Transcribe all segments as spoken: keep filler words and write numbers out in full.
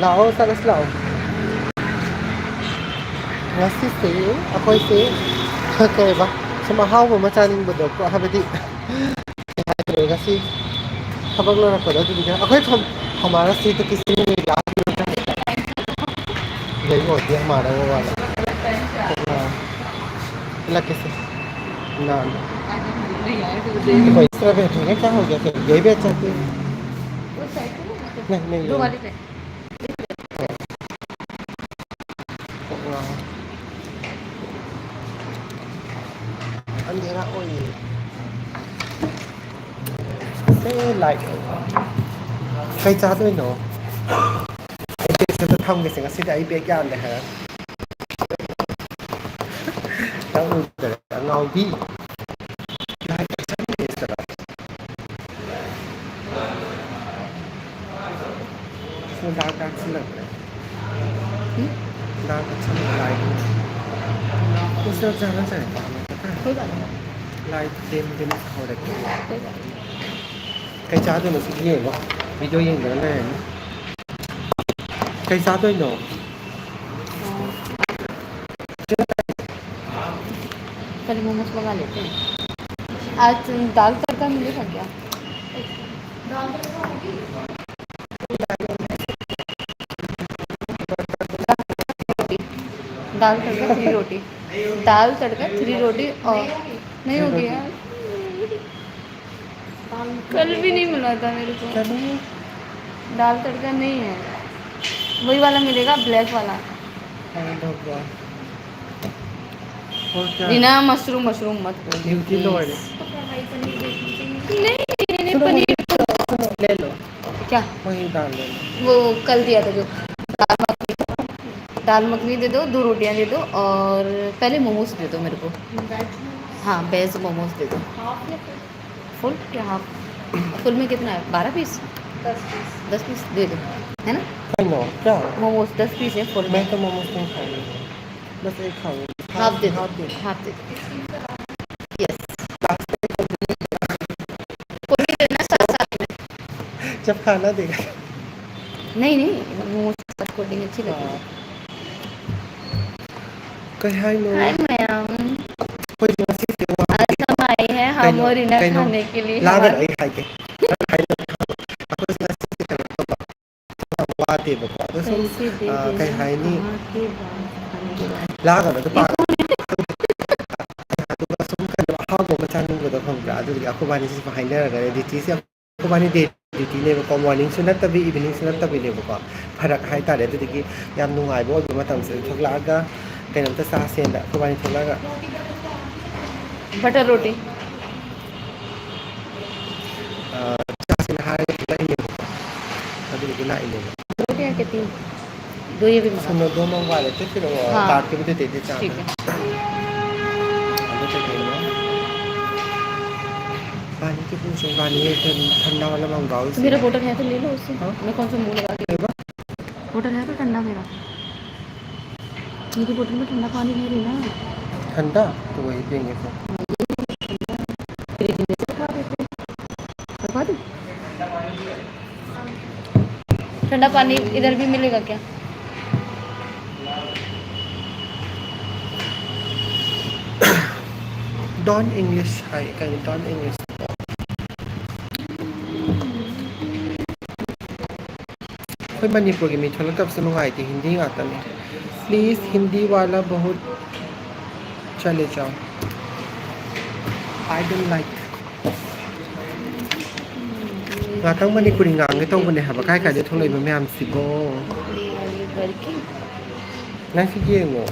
ꯂꯥꯛꯑꯣ, ꯆꯠꯂꯁꯤ ꯂꯥꯛꯑꯣ꯫ ꯉꯁꯤꯁꯦ ꯑꯩꯈꯣꯏꯁꯦ ꯀꯩꯕ, ꯁꯨꯝ ꯑꯍꯥꯎꯕ ꯑꯃ ꯆꯥꯅꯤꯡꯕꯗꯣꯀꯣ, ꯍꯥꯏꯕꯗꯤ ꯉꯁꯤ ꯊꯕꯛ ꯂꯣꯏꯔꯛꯄꯗ ꯑꯗꯨꯗꯨꯒ ꯑꯩꯈꯣꯏ ꯐꯝ-, ꯐꯝꯃꯥꯔ ꯁꯤ ꯇ ꯀꯤꯁꯤ ꯌꯥ ꯌꯦꯡꯉꯣ, ꯌꯦꯡ ꯃꯥꯟꯅꯕ ꯋꯥꯂꯥ꯫ ꯂꯥꯛꯀꯦꯁꯦ꯫ ꯅꯥꯟ꯫ कोई इस तरह बैठेंगे, क्या हो गया फिर? यही बैठ जाते हैं। नहीं, नहीं, नहीं। अंधेरा, ओए। ꯁꯦ, ꯂꯥꯏꯛ꯫ ꯀꯩ ꯆꯥꯗꯣꯏꯅꯣ? ꯑꯩ ꯕꯦꯒꯁꯦ ꯑꯝꯇ ꯊꯝꯒꯦꯁꯦ, ꯉꯁꯤꯗꯤ ꯑꯩ ꯕꯦꯒ ꯌꯥꯝꯗꯦ ꯍꯥꯏꯔꯒ꯫ ꯅꯪ ꯎꯗ꯭ꯔꯦ, ꯑꯉꯥꯎꯕꯤ꯫ ꯂꯥꯏꯛ ꯀꯛꯁꯟꯒꯦꯁꯤꯔꯣ? ꯁꯤꯅ ꯗꯥꯛ ꯗꯥꯛ ꯁꯤꯜꯂꯛꯄꯅꯦ꯫ ꯎꯝ? ꯗꯥꯛ ꯗꯥꯛ ꯁꯤꯜꯂꯛꯄ ꯂꯥꯏꯛ꯫ ꯎꯁꯇ ꯆꯥꯅ ꯆꯥꯅ ꯄꯥꯝꯃꯦ꯫ ꯀꯣꯏ ꯕꯥꯠ ꯅꯍꯤ꯫ ꯂꯥꯏꯛ ꯗꯦꯝ ꯗꯦꯝ ꯁꯥꯎꯔꯛꯀꯦ꯫ ꯀꯣꯏ ꯕꯥꯠ ꯅꯍꯤ꯫ ꯀꯩ ꯆꯥꯗꯣꯏꯅꯣ ꯁꯤꯗꯤ ꯌꯦꯡꯉꯣ꯫ ꯚꯤꯗꯤꯑꯣ ꯌꯦꯡꯗꯅ ꯂꯩꯔꯅꯤ꯫ ꯀꯩ ꯆꯥꯗꯣꯏꯅꯣ? कल मोमोज मंगा लेते हैं। आज दाल तड़का मिलेगा क्या? दाल तड़का थ्री रोटी, दाल तड़का थ्री रोटी और नहीं होगी यार। कल भी नहीं मिला था मेरे को। चलिए। दाल तड़का नहीं है, वही वाला मिलेगा, ब्लैक वाला। हाँ, ढोकला। और क्या? रीना, मशरूम, मशरूम मत बोल, न्यूट्री लो प्लीज। नहीं, नहीं, नहीं, सुनो, पनीर। सुनो, ले लो। क्या? वही दाल ले लो। वो कल दिया था जो दाल मखनी, दाल मखनी दे दो, दो रोटियां दे दो और पहले मोमोज दे दो मेरे को। हाँ, वेज मोमोज दे दो। हाफ या फुल? फुल या हाफ? फुल में कितना है? बारह पीस? दस पीस। दस पीस दे दो, है ना? खाई लो, क्या? मोमोज दस पीस है फुल में। मैं तो मोमोज नहीं खाऊंगी, बस एक खाऊंगी। हाफ दे दो, हाफ दे दो। हाफ दे दो। यस। फुल भी देना साथ साथ में। जब खाना देगा। नहीं, नहीं, मोमोज के साथ कोल्ड ड्रिंक अच्छी लगती है। हाँ। कई हाय नो? Hi ma'am. कोई मस्ती से वहाँ आज हम आए हैं, हम कहीं और इन्हें कहीं खाने के लिए। लागत हमारे आई खाई के। खाई के। आपस में ऐसे करते हैं। ꯋꯥꯗꯦꯕꯀꯣ꯫ ꯑꯗꯣ ꯁꯨꯝ, ꯑꯩꯁꯤꯗꯤ ꯑ, ꯀꯩ ꯍꯥꯏꯅꯤ? ꯑꯃꯒꯤ ꯋꯥ ꯈꯟꯕ꯫ ꯂꯥꯛꯀꯅꯣ, ꯑꯗꯨ ꯄꯥ-, ꯑꯗꯨꯒ ꯁꯨꯝ ꯀꯩꯅꯣ ꯑꯍꯥꯎꯕ ꯑꯃ ꯆꯥꯅꯤꯡꯕꯗꯣ ꯈꯪꯕ꯭ꯔꯥ? ꯑꯗꯨꯗꯨꯒꯤ ꯑꯩꯈꯣꯏꯕꯥꯅꯤꯁꯤꯁꯨ ꯍꯥꯏꯅꯔꯒꯅꯦ, ꯗ꯭ꯌꯨꯇꯤꯁꯦ ꯑꯩꯈꯣꯏꯕꯥꯅꯤ ꯗꯦ ꯗ꯭ꯌꯨꯇꯤꯅꯦꯕꯀꯣ, ꯃꯣꯔꯅꯤꯡꯁꯨ ꯅꯠꯇꯕꯤ, ꯏꯚꯤꯅꯤꯡꯁꯨ ꯅꯠꯇꯕꯤꯅꯦꯕꯀꯣ꯫ ꯐꯔꯛ ꯍꯥꯏꯇꯥꯔꯦ꯫ ꯑꯗꯨꯗꯨꯒꯤ ꯌꯥꯝ ꯅꯨꯡꯉꯥꯏꯕ ꯑꯣꯏꯕ ꯃꯇꯝꯁꯤꯗ ꯊꯣꯛꯂꯛꯑꯒ ꯀꯩꯅꯣꯝꯇ ꯆꯥꯁꯦꯅ ꯑꯩꯈꯣꯏꯕꯥꯅꯤ ꯊꯣꯛꯂꯛꯑꯒ꯫ ꯕꯇꯔ ꯔꯣꯇꯤ꯫ ꯑ, ꯆꯥꯁꯦꯅ ꯍꯥꯏꯔꯒ ꯊꯣꯛꯂꯛꯏꯅꯦꯕꯀꯣ꯫ ꯑꯗꯨꯗꯨꯒꯤ ꯂꯥꯛꯏꯅꯦꯕ꯫ ꯗꯣ ꯀꯌꯥ ꯀꯤꯇꯤ? ꯗꯣ ꯌꯦ ꯚꯤ ꯃꯉꯥ꯫ ꯁꯨꯝꯅ ꯗꯣ ꯃꯪ ꯋꯥꯂꯦ꯫ ꯇꯨ ꯐꯤꯔ ꯋꯥ ꯍꯥ꯫ ꯇꯥꯠ ꯀꯦ ꯕꯤ ꯇꯨ ꯇꯦ ꯇꯦ ꯆꯥ ꯊꯤꯛ ꯍꯦ꯫ ꯑꯗꯨ ꯀꯩ ꯀꯩꯅꯣ? ꯄꯥꯅꯤ ꯀꯤ ꯄꯨꯡ ꯁꯨꯝ ꯄꯥꯅꯤ ꯍꯦ ꯊꯟ-, ꯊꯟꯗꯥ ꯋꯥꯂꯥ ꯃꯪꯒꯥꯎ ꯁꯦ꯫ ꯃꯦꯔꯥ ꯕꯣꯇꯜ ꯍꯦ ꯇꯣ ꯂꯦ ꯂꯣ ꯎꯁꯁꯦ꯫ ꯍꯥ? ꯃꯦ ꯀꯣꯟ ꯁꯥ ꯃꯨꯡꯍ ꯂꯒꯥ ꯀꯦ ꯀꯩꯕ? ꯕꯣꯇꯜ ꯍꯦ ꯇꯣ ꯊꯟꯗꯥ ꯃꯦꯔꯥ꯫ ꯃꯦꯔꯤ ꯕꯣꯇꯜ ꯃꯦ ꯊꯟꯗꯥ ꯄꯥꯅꯤ ꯍꯦ ꯔꯤ ꯅꯥ꯫ ꯊꯟꯗꯥ? ꯇꯣ ꯋꯥꯍꯤ ꯄꯤꯌꯦꯡꯒꯦ ꯐꯤꯔ꯫ ठंडा पानी इधर भी मिलेगा क्या? Don English ꯍꯥꯏ ꯀꯩꯅꯣ? Don English꯫ ꯑꯩꯈꯣꯏ ꯃꯅꯤꯄꯨꯔꯒꯤ ꯃꯤ ꯊꯣꯛꯂꯛꯇꯕꯁꯦ ꯅꯨꯡꯉꯥꯏꯇꯦ, ꯍꯤꯟꯗꯤ ꯉꯥꯛꯇꯅꯦ꯫ Please, ꯍꯤꯟꯗꯤ ꯋꯥꯂꯥ ꯕꯍꯨꯠ ꯆꯂꯦ ꯖꯥꯎ꯫ I don't like. ꯉꯥꯛꯇꯪ ꯃꯅꯤꯄꯨꯔꯤ ꯉꯥꯡꯒꯦ ꯇꯧꯕꯅꯦ ꯍꯥꯏꯕ, ꯀꯥꯏ ꯀꯥꯏꯗꯩ ꯊꯣꯛꯂꯛꯏꯕ ꯃꯌꯥꯝꯁꯤꯕꯣ? ꯅꯪꯁꯨ ꯌꯦꯡꯉꯣ꯫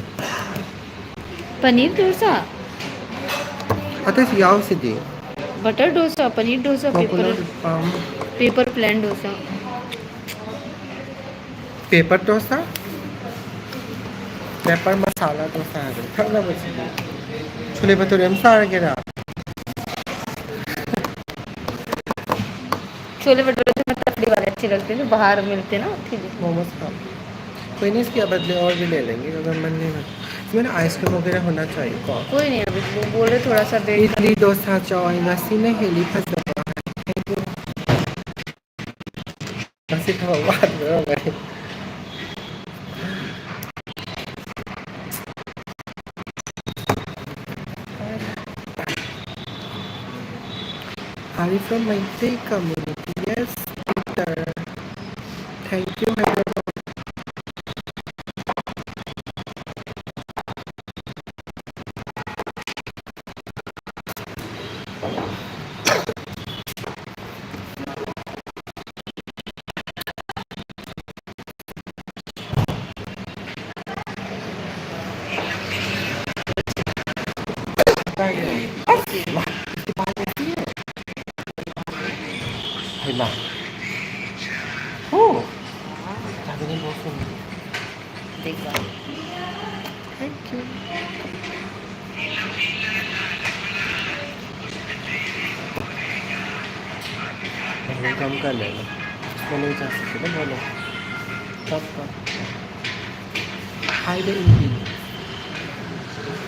पनीर डोसा। ꯑꯇꯩꯁꯨ ꯌꯥꯎꯁꯤꯗꯤ꯫ Butter dosa, paneer dosa, coconut paper, पाम। Paper plain dosa. Paper dosa? Paper masala dosa ꯍꯥꯏꯕꯅꯤ꯫ ꯊꯛꯅꯕꯁꯤꯗꯤ꯫ छोले भटूरे ꯑꯃ ꯆꯥꯔꯒꯦꯔꯥ? छोले भटूरे तो मतलब तपड़ी वाले अच्छे लगते हैं, जो बाहर मिलते हैं ना, ठीक है। मोमोज खाओ। कोई नहीं, इसके बदले और भी ले लेंगे, अगर मन नहीं है। इसमें ना आइसक्रीम वगैरह होना चाहिए, कॉफी। कोई नहीं, अभी वो बोल रहे थोड़ा सा वेट। इडली डोसा चाय, लस्सी नहीं, हेली फंसा। बस ꯊꯕꯛ ꯋꯥꯗꯕ ꯑꯣꯏꯔꯝꯒꯅꯤ꯫ Are you from Meitei community? Yes, Peter. Thank you, Hyderabad. ꯍꯩꯃꯥ꯫ ꯍꯣ꯫ ꯆꯥꯕꯤꯅꯤꯡꯕ ꯐꯣꯟ꯫ ꯕꯤꯒ ꯋꯥꯟ꯫ Thank you. ꯀꯔꯝ ꯀꯥꯟꯗꯅꯣ? ꯃꯅꯨꯡ ꯆꯪꯁꯤ ꯈꯤꯇꯪ ꯍꯣꯠꯂꯣ꯫ ꯇꯞ ꯇꯞ꯫ Hi, baby.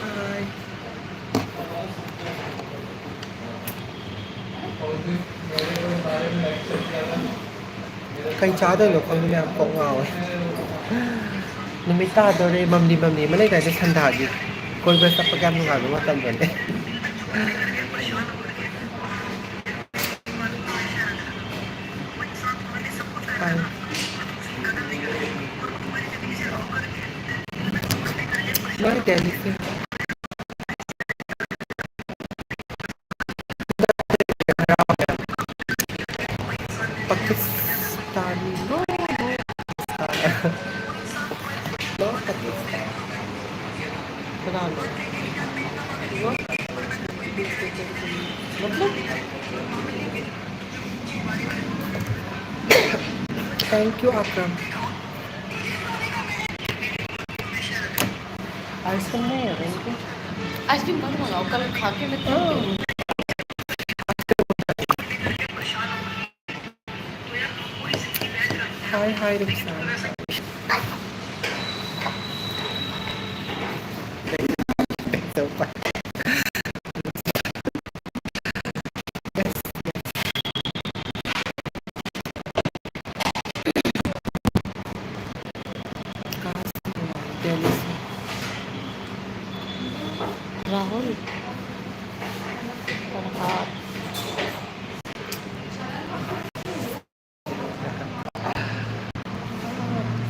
Hi. ꯀꯩ ꯆꯥꯗꯣꯏꯅꯣ ꯈꯪꯗꯦ, ꯃꯌꯥꯝ ꯀꯣꯛ ꯉꯥꯎꯋꯦ꯫ ꯅꯨꯃꯤꯠ ꯇꯥꯗꯣꯔꯦ, ꯃꯝꯂꯤ ꯃꯝꯂꯤ ꯑꯃ ꯂꯩꯗꯥꯏꯅꯦ ꯁꯟꯗꯥꯒꯤ꯫ ꯀꯣꯏꯕ ꯆꯠꯄꯒ ꯌꯥꯝ ꯅꯨꯡꯉꯥꯏꯕ ꯃꯇꯝꯗꯅꯦ꯫ ꯍꯥꯏ꯫ ꯂꯣꯏ ꯗꯦꯜꯂꯤꯁꯦ꯫ ꯄꯥꯀꯤꯁꯇꯥꯅꯤ ꯂꯣꯏ ꯂꯣꯏ ꯄꯥꯀꯤꯁꯇꯥꯟ꯫ ꯂꯣꯏ ꯄꯥꯀꯤꯁꯇꯥꯟ꯫ ꯀꯅꯥꯅꯣ? ꯃꯇꯂꯕ? Thank you, Akram. आइसक्रीम नहीं है कहीं पे? आइसक्रीम मत मंगाओ, कल खा के मैं थक गई। हाय, हाय, रुखसार।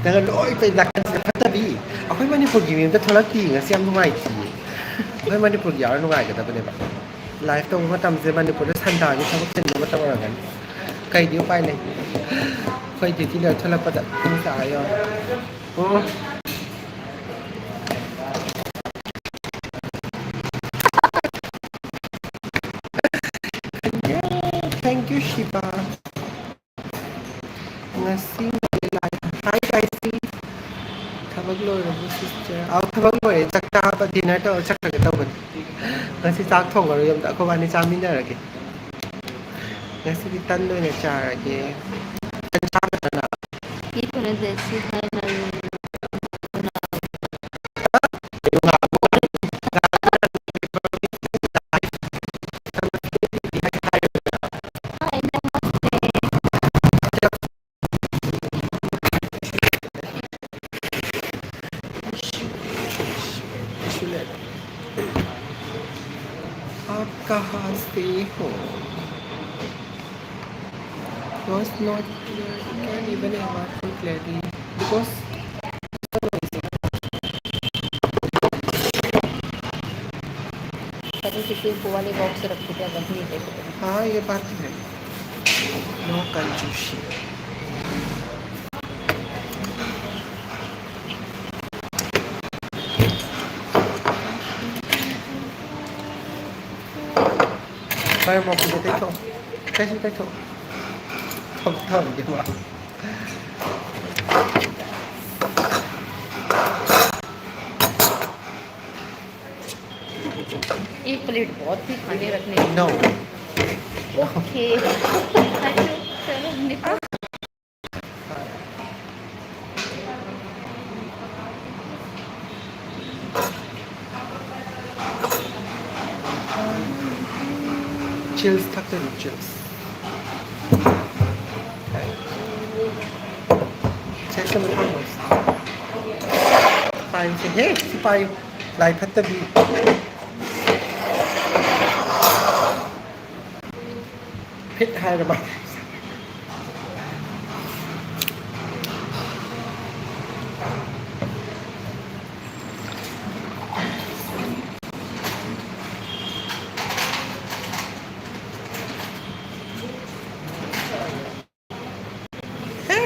ꯅꯪꯅ ꯂꯣꯏ ꯇꯧ ꯅꯥꯀꯟꯁꯤꯗ ꯐꯠꯇꯕꯤ꯫ ꯑꯩꯈꯣꯏ ꯃꯅꯤꯄꯨꯔꯒꯤ ꯃꯤ ꯑꯝꯇ ꯊꯣꯛꯂꯛꯇꯦ ꯉꯁꯤ, ꯌꯥꯝ ꯅꯨꯡꯉꯥꯏꯇꯦ꯫ ꯑꯩꯈꯣꯏ ꯃꯅꯤꯄꯨꯔꯒꯤ ꯌꯥꯎꯔ ꯅꯨꯡꯉꯥꯏꯒꯗꯕꯅꯦꯕ꯫ Live ꯇꯧꯕ ꯃꯇꯝꯁꯦ ꯃꯅꯤꯄꯨꯔꯗ ꯁꯟꯗꯥꯒꯤ ꯊꯕꯛ ꯆꯤꯟꯕ ꯃꯇꯝ ꯑꯣꯏꯔꯝꯒꯅꯤ꯫ ꯀꯩꯗꯤ ꯎꯄꯥꯏ ꯂꯩ? ꯑꯩꯈꯣꯏ duty ꯂꯣꯏꯔ ꯊꯣꯛꯂꯛꯄꯗ ꯄꯨꯡ ꯇꯥꯔ ꯌꯦꯡꯉꯣ꯫ ꯎꯝ꯫ Thank you, Shiva. ꯉꯁꯤ ꯂꯥꯏ-, hi, ꯒꯥꯏꯁꯤ꯫ ꯊꯕꯛ ꯂꯣꯏꯔꯕꯣ, sister? ꯑꯧ, ꯊꯕꯛ ꯂꯣꯏꯔꯦ꯫ ꯆꯥꯛ ꯆꯥꯕ, dinner ꯇꯧꯔ ꯆꯠꯈ꯭ꯔꯒꯦ ꯇꯧꯕꯅꯤ꯫ ꯉꯁꯤ ꯆꯥꯛ ꯊꯣꯡꯉꯔꯣꯏ ꯌꯨꯝꯗ, ꯑꯩꯈꯣꯏ ꯕꯥꯅꯤ ꯆꯥꯃꯤꯟꯅꯔꯒꯦ꯫ ꯉꯁꯤꯗꯤ ꯇꯟ ꯑꯣꯏꯅ ꯆꯥꯔꯒꯦ꯫ ꯇꯟ ꯆꯥꯒꯗ꯭ꯔꯥ ꯅꯪ? ꯏ ꯐꯅ ꯗꯦꯁꯤ ꯍꯥꯏꯅ आप कहाँ से हो? Voice not clear. Can even have a full clarity because अरे किसी को वाले बॉक्स रखी थी, वही देखो। हाँ, ये बात तो है। No कंजूसी। ꯃꯔꯛ ꯃꯔꯛꯇ ꯇꯩꯊꯣꯛ꯫ ꯇꯩꯁꯤ ꯇꯩꯊꯣꯛ꯫ ꯊꯝ-, ꯊꯝꯒꯦ ꯃꯥ꯫ एक प्लेट बहुत थी खाने रखने की। No। ओके। चलो, निपट। Chills ꯊꯛꯇꯣꯏꯅꯤ, chills꯫ ꯁꯦ, ꯁꯦ, ꯃꯊꯪꯗꯣ꯫ ꯄꯥꯏꯁꯦ꯫ ꯍꯦ, ꯁꯤ ꯄꯥꯏꯌꯨ꯫ ꯂꯥꯏ ꯐꯠꯇꯕꯤ꯫ ꯐꯤꯠ ꯍꯥꯏꯔꯕ?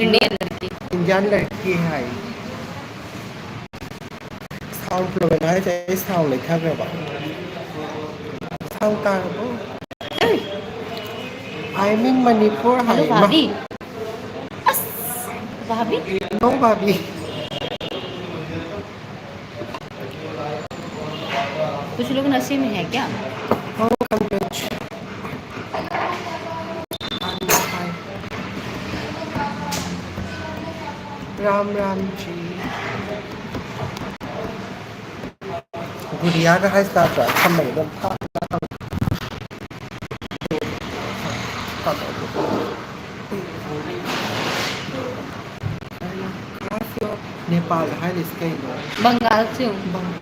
इंडियन लड़की। इंडियन लड़की है। साउंड फ्लोरेंट ꯍꯥꯏꯁꯦ ꯑꯩ ꯁꯥꯎꯟ ꯂꯩꯊꯈ꯭ꯔꯕ? ꯁꯥꯎꯟ ꯇꯥꯔꯕꯣ? ꯑꯩ ꯑꯥꯏ ꯃꯤꯟ ꯃꯅꯤꯄꯨꯔ ꯍꯥꯏ꯫ ꯍꯜꯂꯣ ꯃꯥ- ꯚꯥꯕꯤ꯫ ꯑꯁ, ꯚꯥꯕꯤ꯫ ꯅꯣ ꯚꯥꯕꯤ꯫ कुछ लोग नशे में है क्या? हाँ, हम कुछ। राम राम जी। गुड़िया का है साथ साथ, हम लोग एकदम था। ꯍꯥꯏꯔꯤꯁꯤ ꯀꯩꯅꯣ? ꯕꯪꯒꯥꯜꯁꯨ꯫ ꯕꯪ-,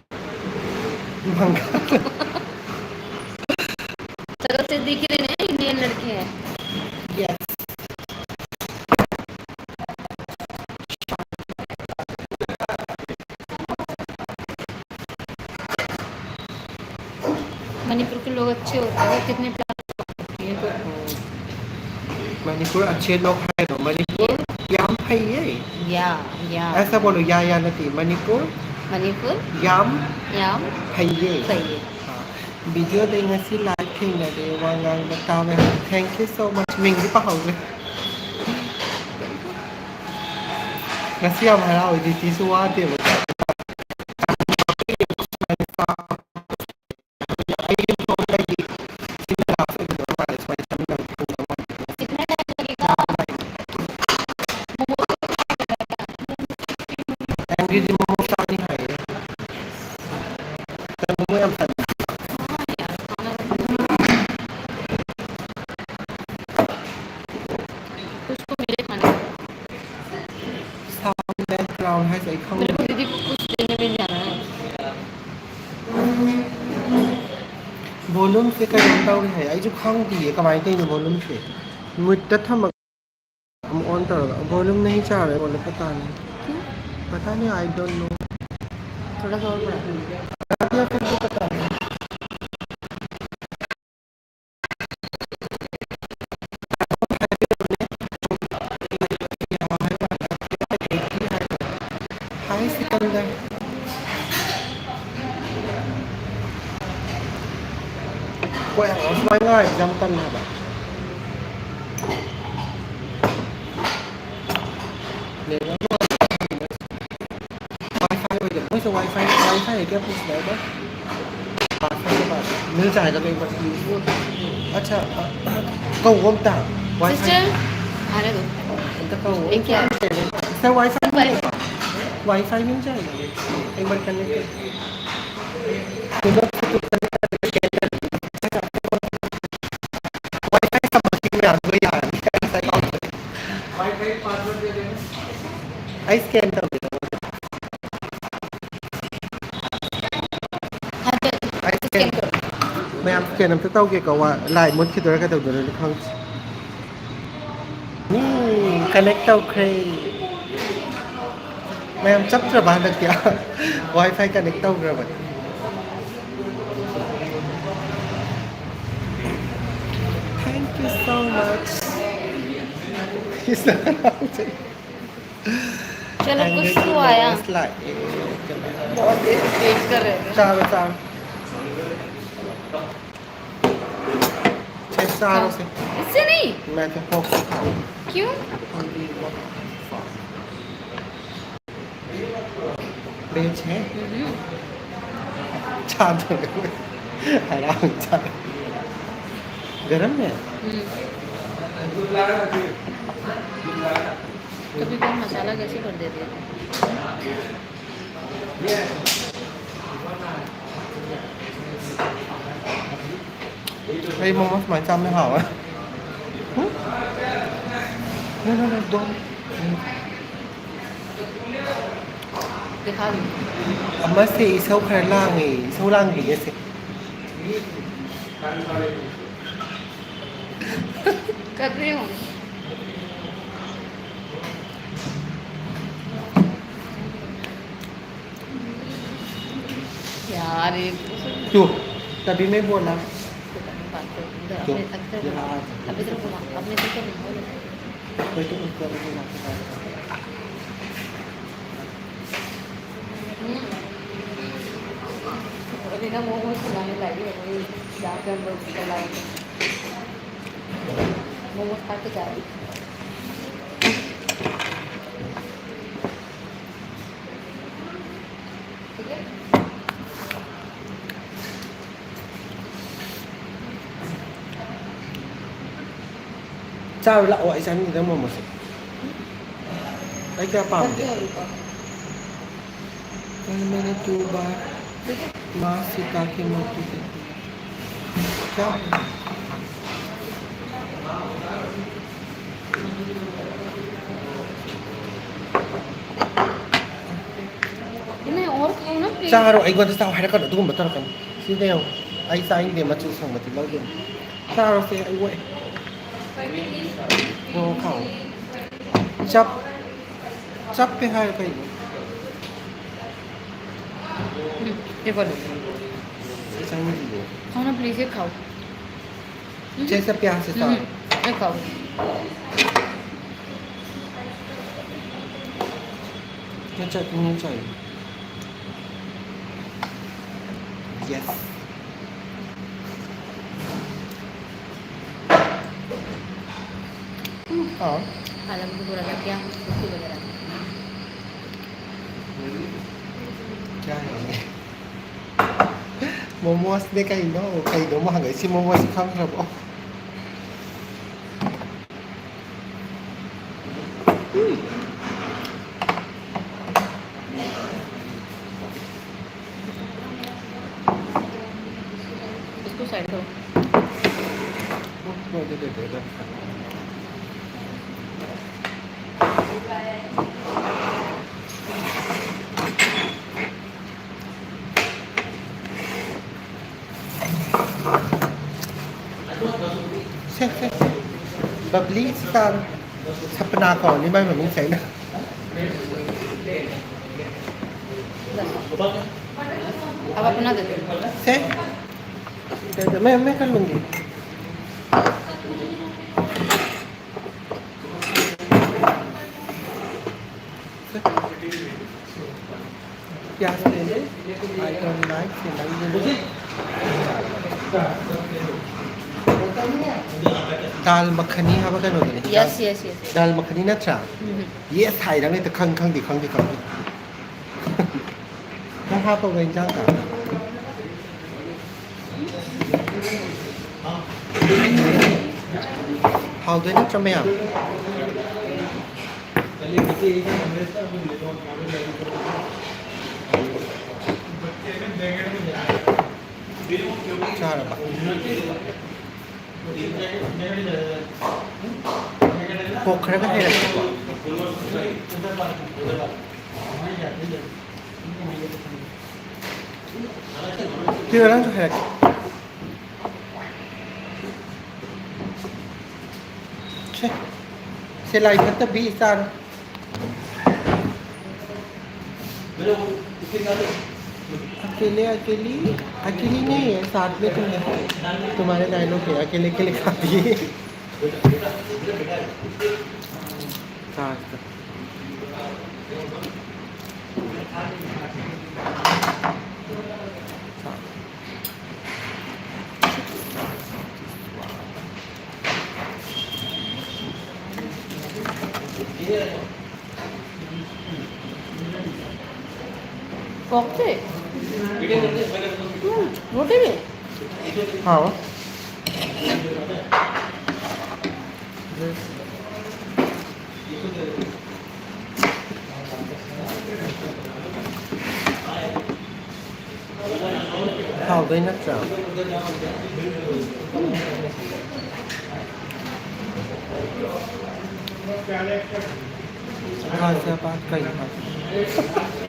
ꯕꯪꯒꯥꯜ꯫ ꯁꯒꯜꯁꯦ ꯗꯤꯈꯤꯔꯦꯅꯦ, ꯏꯟꯗꯤꯌꯟ ꯂꯗꯀꯤ꯫ Yes. मणिपुर के लोग अच्छे होते हैं, कितने प्यारे होते हैं। मणिपुर अच्छे लोग हैं तो मणिपुर ये। याम है ये। या, या। ऐसा बोलो, या, या नहीं, मणिपुर। मणिपुर। याम। याम। है ये। है ये। हाँ। Video ꯗꯩ ꯉꯁꯤ live ꯊꯦꯡꯅꯔꯦ, ꯋꯥ ꯉꯥꯡꯕ ꯇꯥꯕ ꯌꯥꯔꯦ꯫ Thank you so much꯫ ꯃꯤꯡꯗꯤ ꯄꯥꯍꯧꯗ꯭ꯔꯦ꯫ ꯉꯁꯤ ꯌꯥꯝ ꯍꯔꯥꯎꯋꯦ, ꯗ꯭ꯌꯨꯇꯤꯁꯨ ꯋꯥꯗꯦꯕ꯫ Sound background ꯍꯥꯏꯁꯦ ꯑꯩ ꯈꯪꯗꯦ꯫ मेरे को दीदी को कुछ देने में नहीं आना है। Volume ꯁꯦ ꯀꯩꯅꯣꯝ ꯇꯧꯔꯦ ꯍꯥꯏ, ꯑꯩꯁꯨ ꯈꯪꯗꯤꯌꯦ ꯀꯃꯥꯏꯅ ꯇꯧꯔꯤꯅꯣ volume ꯁꯦ꯫ Mute ꯇ ꯊꯝꯃꯒ ꯑꯃꯨꯛ on ꯇꯧꯔꯒ, volume नहीं जा रहा है, बोले पता नहीं। क्यों? पता नहीं, I don't know। थोड़ा सा और बढ़ा दो। बढ़ा दिया फिर भी पता नहीं। Hi, Sikandar. ꯍꯣꯏ, ꯑꯁꯨꯃꯥꯏꯅ ꯉꯥꯏꯕꯁꯦ ꯌꯥꯝ ꯇꯜꯂꯦ ꯍꯥꯏꯕ꯫ WiFi ꯑꯣꯏꯗꯕ꯫ ꯃꯣꯏꯁꯨ WiFi, WiFi ꯍꯦꯛꯇ ꯄꯨꯁꯤꯜꯂꯛꯑꯒ꯫ WiFi ꯗ ꯄꯥꯏ꯫ मिल जाएगा तो एक बार please। अच्छा, अ, ꯀꯧꯋꯣ ꯑꯝꯇ꯫ WiFi꯫ Sister, आने दो। ꯑꯝꯇ ꯀꯧꯋꯣ꯫ ये क्या है? Sir, WiFi मिलेगा? WiFi मिल जाएगा? एक बार connect कर। WiFi ꯁꯝꯕꯁꯤ ꯌꯥꯔꯣꯏ, ꯌꯥꯔꯅꯤ꯫ WiFi password ꯗꯦ ꯗꯦ꯫ ꯑꯩ scan ꯇꯧꯒꯦ꯫ ꯃꯌꯥꯝ ꯁ꯭ꯀꯦꯟ ꯑꯝꯇ ꯇꯧꯒꯦꯀꯣ, ꯋꯥ-, ꯂꯥꯏ ꯃꯨꯠꯈꯤꯗꯣꯏꯔꯥ ꯀꯩꯗꯧꯗꯣꯏꯅꯣ ꯈꯪꯗꯦ꯫ ꯎꯝ, ꯀꯅꯦꯛ ꯇꯧꯈ꯭ꯔꯦ꯫ ꯃꯌꯥꯝ ꯆꯞꯇ꯭ꯔꯕ ꯍꯟꯗꯛꯇꯤ? ꯋꯥꯏ ꯐꯥꯏ connect ꯇꯧꯈ꯭ꯔꯕꯅꯤ꯫ Thank you so much. It's not चलो, कुछ तो आया। ꯂꯥꯛꯑꯦ꯫ बहुत देर वेट कर रहे हैं। ꯆꯥꯔꯣ, ꯆꯥꯔꯣ꯫ ꯁꯦ, ꯆꯥꯔꯣꯁꯦ꯫ इससे नहीं। मैं तो ꯐꯣꯛꯁ ꯈꯥꯎ꯫ क्यों? ꯕꯦꯖ ꯍꯦ꯫ ꯎꯝ꯫ ꯆꯥꯗꯣꯔꯦ꯫ ꯍꯔꯥꯎ ꯆꯥ-, ꯒꯔꯝ ꯍꯦ꯫ ꯎꯝ꯫ कभी कभी मसाला कैसे कर देते हैं? ꯑꯩ ꯃꯣꯃꯣ ꯁꯨꯃꯥꯏꯅ ꯆꯥꯕꯅ ꯍꯥꯎꯋꯦ꯫ ꯎꯝ? No, no, no, don't. दिखा दो। ꯑꯃꯁꯦ ꯏꯁꯧ ꯈꯔ ꯂꯥꯡꯉꯦ, ꯏꯁꯧ ꯂꯥꯡꯕꯤꯒꯁꯦ꯫ कर रही हूँ। यार, ये क्यों? तभी मैं बोला। बात कर, इधर क्यों? अपने, अपने, यहाँ आ जा। अभी इधर घुमा, अपने इधर को घुमा। कोई तो उसको अभी घुमा के बात कर। हम्म। अभी ना मोमोज बनाने लगी है, वही जाके हम लोग चला मोमोज खा के जा रही। ठीक है? ꯆꯥꯔꯨ ꯂꯥꯛꯑꯣ, ꯑꯩ ꯆꯥꯅꯤꯡꯗꯦ ꯅꯪ ꯃꯣꯃꯣꯁꯦ꯫ ꯑꯩ ꯀꯌꯥ ꯄꯥꯝꯗꯦ꯫ ꯐꯠꯇꯦ ꯍꯥꯏꯕꯀꯣ꯫ कल मैंने दो बार माँ सीता के मूर्ति देखी। क्या? ꯆꯥꯔꯣ, ꯑꯩꯉꯣꯟꯗ ꯆꯥꯎ ꯍꯥꯏꯔꯛꯀꯅꯨ, ꯑꯗꯨꯒꯨꯝꯕ ꯇꯧꯔꯛꯀꯅꯨ꯫ ꯁꯤꯗ ꯌꯦꯡꯉꯣ꯫ ꯑꯩ ꯆꯥꯅꯤꯡꯗꯦ, ꯃꯆꯨ ꯁꯪꯕꯗꯤ ꯂꯧꯗꯣꯏꯅꯤ꯫ ꯆꯥꯔꯣꯁꯦ, ꯑꯩ ꯑꯣꯛꯑꯦ꯫ ꯅꯣꯡ ꯈꯥꯎ꯫ ꯆꯞ-, ꯆꯞꯄꯦ ꯍꯥꯏꯔ ꯀꯩꯅꯣ? ꯎꯝ, ꯁꯤ ꯀꯩꯅꯣ? ꯑꯩ ꯆꯥꯅꯤꯡꯗꯤꯌꯦ꯫ खाओ ना प्लीज, ये खाओ। ꯎꯝ꯫ ꯆꯦ, ꯆꯞꯄꯦ ꯍꯥꯏꯁꯦ ꯆꯥꯔꯣ꯫ ꯎꯝ, ये खाओ। ꯅꯠꯇ꯭ꯔ ꯏꯪꯅ ꯆꯥꯏ꯫ Yes꯫ ꯎꯝ, ꯍꯥꯎ꯫ पालक भी पूरा लग गया, उसकी वजह से। क्या है? मोमोज ने कहीं नो, कहीं नो महंगा, इसी मोमोज खा रहा। इसको साइड करो। ꯁꯦ, ꯁꯦ, ꯁꯦ꯫ ꯕꯕ꯭ꯂꯤ ꯁ꯭ꯇꯥꯔ꯫ ꯁꯄꯅꯥ ꯀꯧꯔꯅꯤ ꯃꯥꯏ ꯃꯃꯤꯡꯁꯦ ꯑꯩꯅ꯫ अब अपना दे दो। ꯁꯦ꯫ दे दो, मैं, मैं कर लूँगी। प्याज ले ले। I don't like, ꯁꯤ ꯅꯪꯒꯤꯅꯤ꯫ ꯗꯥꯜ ꯃꯈꯅꯤ ꯍꯥꯏꯕ ꯀꯩꯅꯣꯗꯨꯅꯤ꯫ Yes, yes, yes, yes. ꯗꯥꯜ ꯃꯈꯅꯤ ꯅꯠꯇ꯭ꯔꯥ? ꯎꯝ꯫ Yes ꯍꯥꯏꯔꯒ ꯍꯦꯛꯇ ꯈꯪ-, ꯈꯪꯗꯦ, ꯈꯪꯗꯦ, ꯈꯪꯗꯦ꯫ ꯅꯪ ꯍꯥꯞꯄꯕ ꯏꯟꯖꯥꯡꯗ? ꯍꯥꯎꯗꯣꯏ ꯅꯠꯇ꯭ꯔꯣ ꯃꯌꯥꯝ? ꯆꯥꯔꯕ? ꯀꯣꯛ ꯈꯔꯒ ꯍꯩꯔꯛꯀꯦꯀꯣ꯫ ꯁꯤꯗ ꯅꯪꯁꯨ ꯍꯥꯏꯔꯛꯀꯦ꯫ लाई फत्ता बीस साल। अकेले, अकेली, अकेली नहीं है, साथ में तुम है। तुम्हारे डायलॉग है, अकेले, अकेले खाती है। हाँ, हाँ। Cocktail? Hmm, रोटी भी? हाँ। ꯍꯥꯎꯗꯣꯏ ꯅꯠꯇ꯭ꯔꯥ? ꯒꯥꯖꯤꯌꯥꯕꯥꯗ ꯀꯩꯅꯣ ꯍꯥꯏ?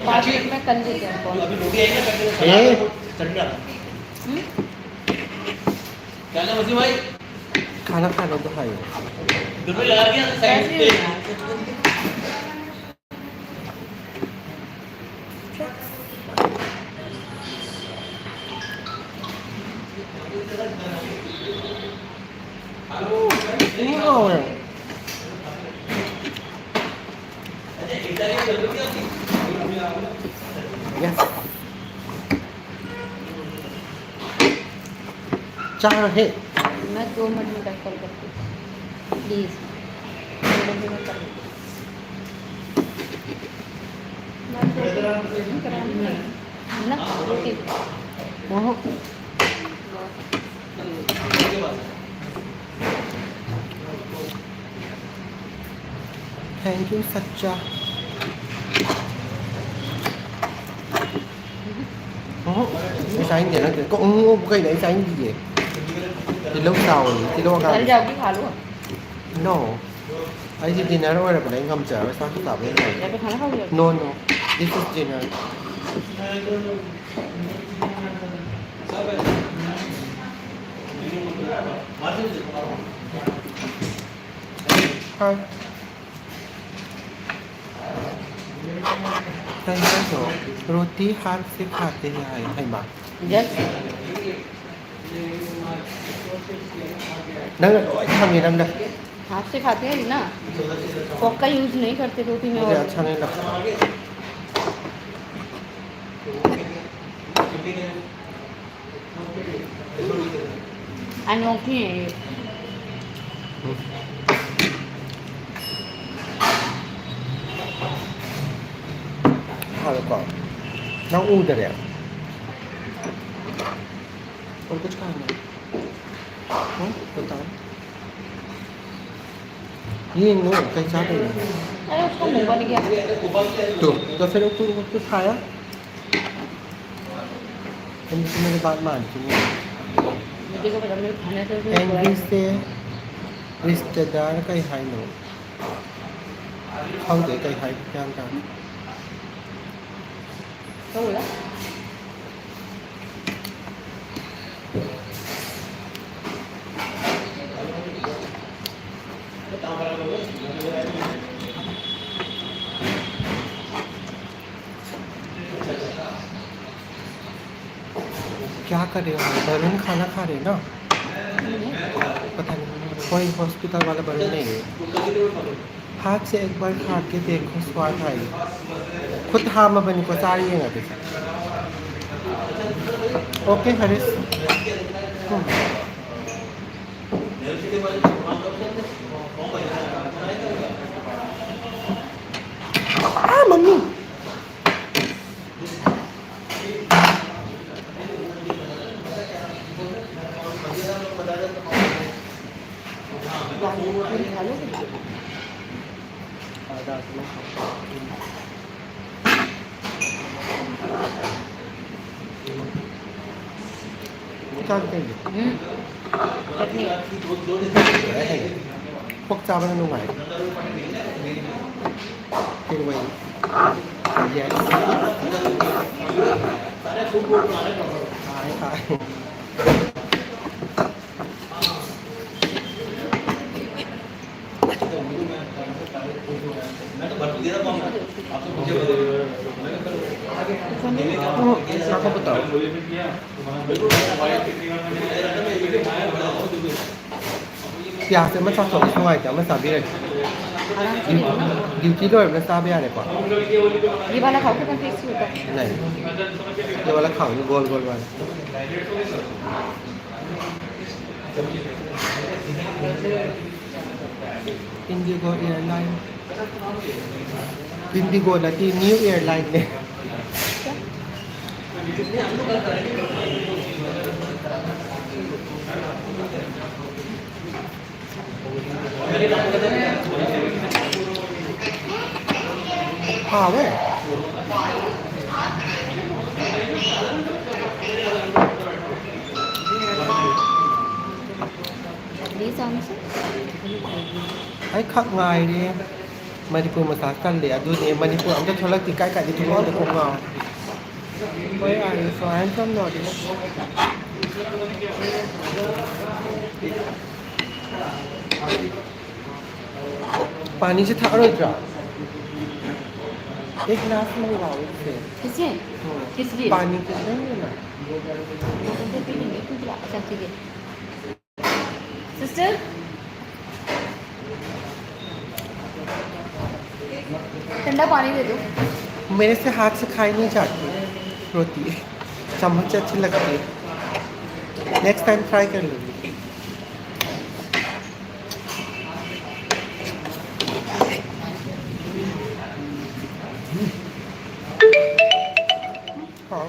पाँच मिनट में कर लीजिए फोन। ए? हम्म? खाना खाना तो खाइए। कैसे हो? Yes. चार है। मैं दो मिनट में बैक कॉल करती हूँ, प्लीज। दो मिनट में कर लेती हूँ। मैं तो नहीं कराऊंगी। है ना? ओके। हम्म। Thank you, सच्चा। हम्म, ये साइन देना तेरे को। हम्म, वो कहीं नहीं साइन दीजिए। ये लोग साउंड, ये लोग घर जाओगी, खा लो। No। ꯑꯩꯗꯤ dinner ꯑꯣꯏꯔꯕꯅꯦ, ꯑꯩ ꯉꯝꯖꯔꯔꯣꯏ, ꯆꯥꯛꯁꯨ ꯆꯥꯕ ꯌꯥꯝ ꯉꯝꯗꯦ꯫ ꯌꯥꯔꯦ, ꯈꯪꯉꯦ, ꯈꯪꯉꯦ꯫ No, no, this is dinner. ꯍꯣꯏ꯫ ꯀꯩ ꯍꯥꯏꯅꯣ? ꯔꯣꯇꯤ ꯍꯥꯠ ꯁꯦ ꯈꯥꯇꯦ ꯍꯥꯏ, ꯍꯩꯃꯥ꯫ Yes. ꯅꯪꯅ ꯂꯣꯏ ꯈꯪꯉꯦ, ꯅꯪꯅ꯫ हाथ से खाते हैं ना, फोक का यूज़ नहीं करते रोटी में। मुझे और अच्छा नहीं लगता। अनोखी है ये। ꯍꯥꯎꯋꯦꯀꯣ? ꯅꯪ ꯎꯗꯔꯦ? और कुछ खाना है? हाँ, बताओ। ये लो, कहीं चाह पी लो। अरे, उसका मुंह बन गया। तो, तो फिर तू कुछ खाया? तुम तो मेरी बात मान चुकी हो। मुझे को पता, मेरे खाने से उसने एंग्री से रिश्तेदार का ही हाई लो। खाओ दे, कहीं हाई क्या था? क्या बोला? क्या कर रहे हो? बलून खाना खा रहे हो ना? पता नहीं, कोई हॉस्पिटल वाला बलून नहीं है। हाथ से एक बार खा के देखो, स्वाद आएगा। खुद हाँ मैं बनी को सारी ये ना देखा। ओके, हरीश। हम्म। हाँ, मम्मी। ꯆꯥꯛ ꯀꯩꯒꯤ? ꯎꯝ꯫ ꯆꯠꯅꯤ꯫ ꯄꯣꯛ ꯆꯥꯕꯅ ꯅꯨꯡꯉꯥꯏ꯫ ꯀꯩꯅꯣ ꯌꯦꯁ꯫ ꯍꯥꯏ, ꯍꯥꯏ꯫ ꯎꯝ, ꯉꯥꯏꯈꯣ ꯄꯨꯠꯇꯣ꯫ ꯄꯤꯌꯥꯁꯁꯦ ꯑꯃ ꯆꯥꯊꯣꯛꯑꯁꯨ ꯅꯨꯡꯉꯥꯏꯇꯦ, ꯑꯃ ꯆꯥꯕꯤꯔꯒꯦ꯫ ꯗ꯭ꯌꯨ-, ꯗ꯭ꯌꯨꯇꯤ ꯂꯣꯏꯔꯕꯅ ꯆꯥꯕ ꯌꯥꯔꯦꯀꯣ? ये वाला खाओ, कितना टेस्टी होता है। नहीं, ये वाला खाओ, ये गोल गोल वाला। Indigo Airline. Indigo ꯅꯠꯇꯦ, New Airline ꯅꯦ꯫ ꯍꯥꯎꯋꯦ꯫ ꯑꯩ ꯈꯛ ꯉꯥꯏꯔꯦ꯫ ꯃꯅꯤꯄꯨꯔ ꯃꯆꯥ ꯀꯜꯂꯦ꯫ ꯑꯗꯨꯅꯦ, ꯃꯅꯤꯄꯨꯔ ꯑꯝꯇ ꯊꯣꯛꯂꯛꯇꯦ꯫ ꯀꯥꯏ ꯀꯥꯏꯗ ꯊꯣꯛꯂꯛꯏꯅꯣ ꯀꯣꯛ ꯉꯥꯎꯔꯦ꯫ Where are you from? I'm from North East. पानी से था रोज एक ग्लास मंगाओ इससे। किसे? हम्म। किस लिए? पानी के लिए ना। अच्छा, ठीक है। सिस्टर, ठंडा पानी दे दो। मेरे से हाथ से खाई नहीं जाती रोटी, चम्मच से अच्छी लगती है। नेक्स्ट टाइम ट्राई कर लूँगी। हाँ।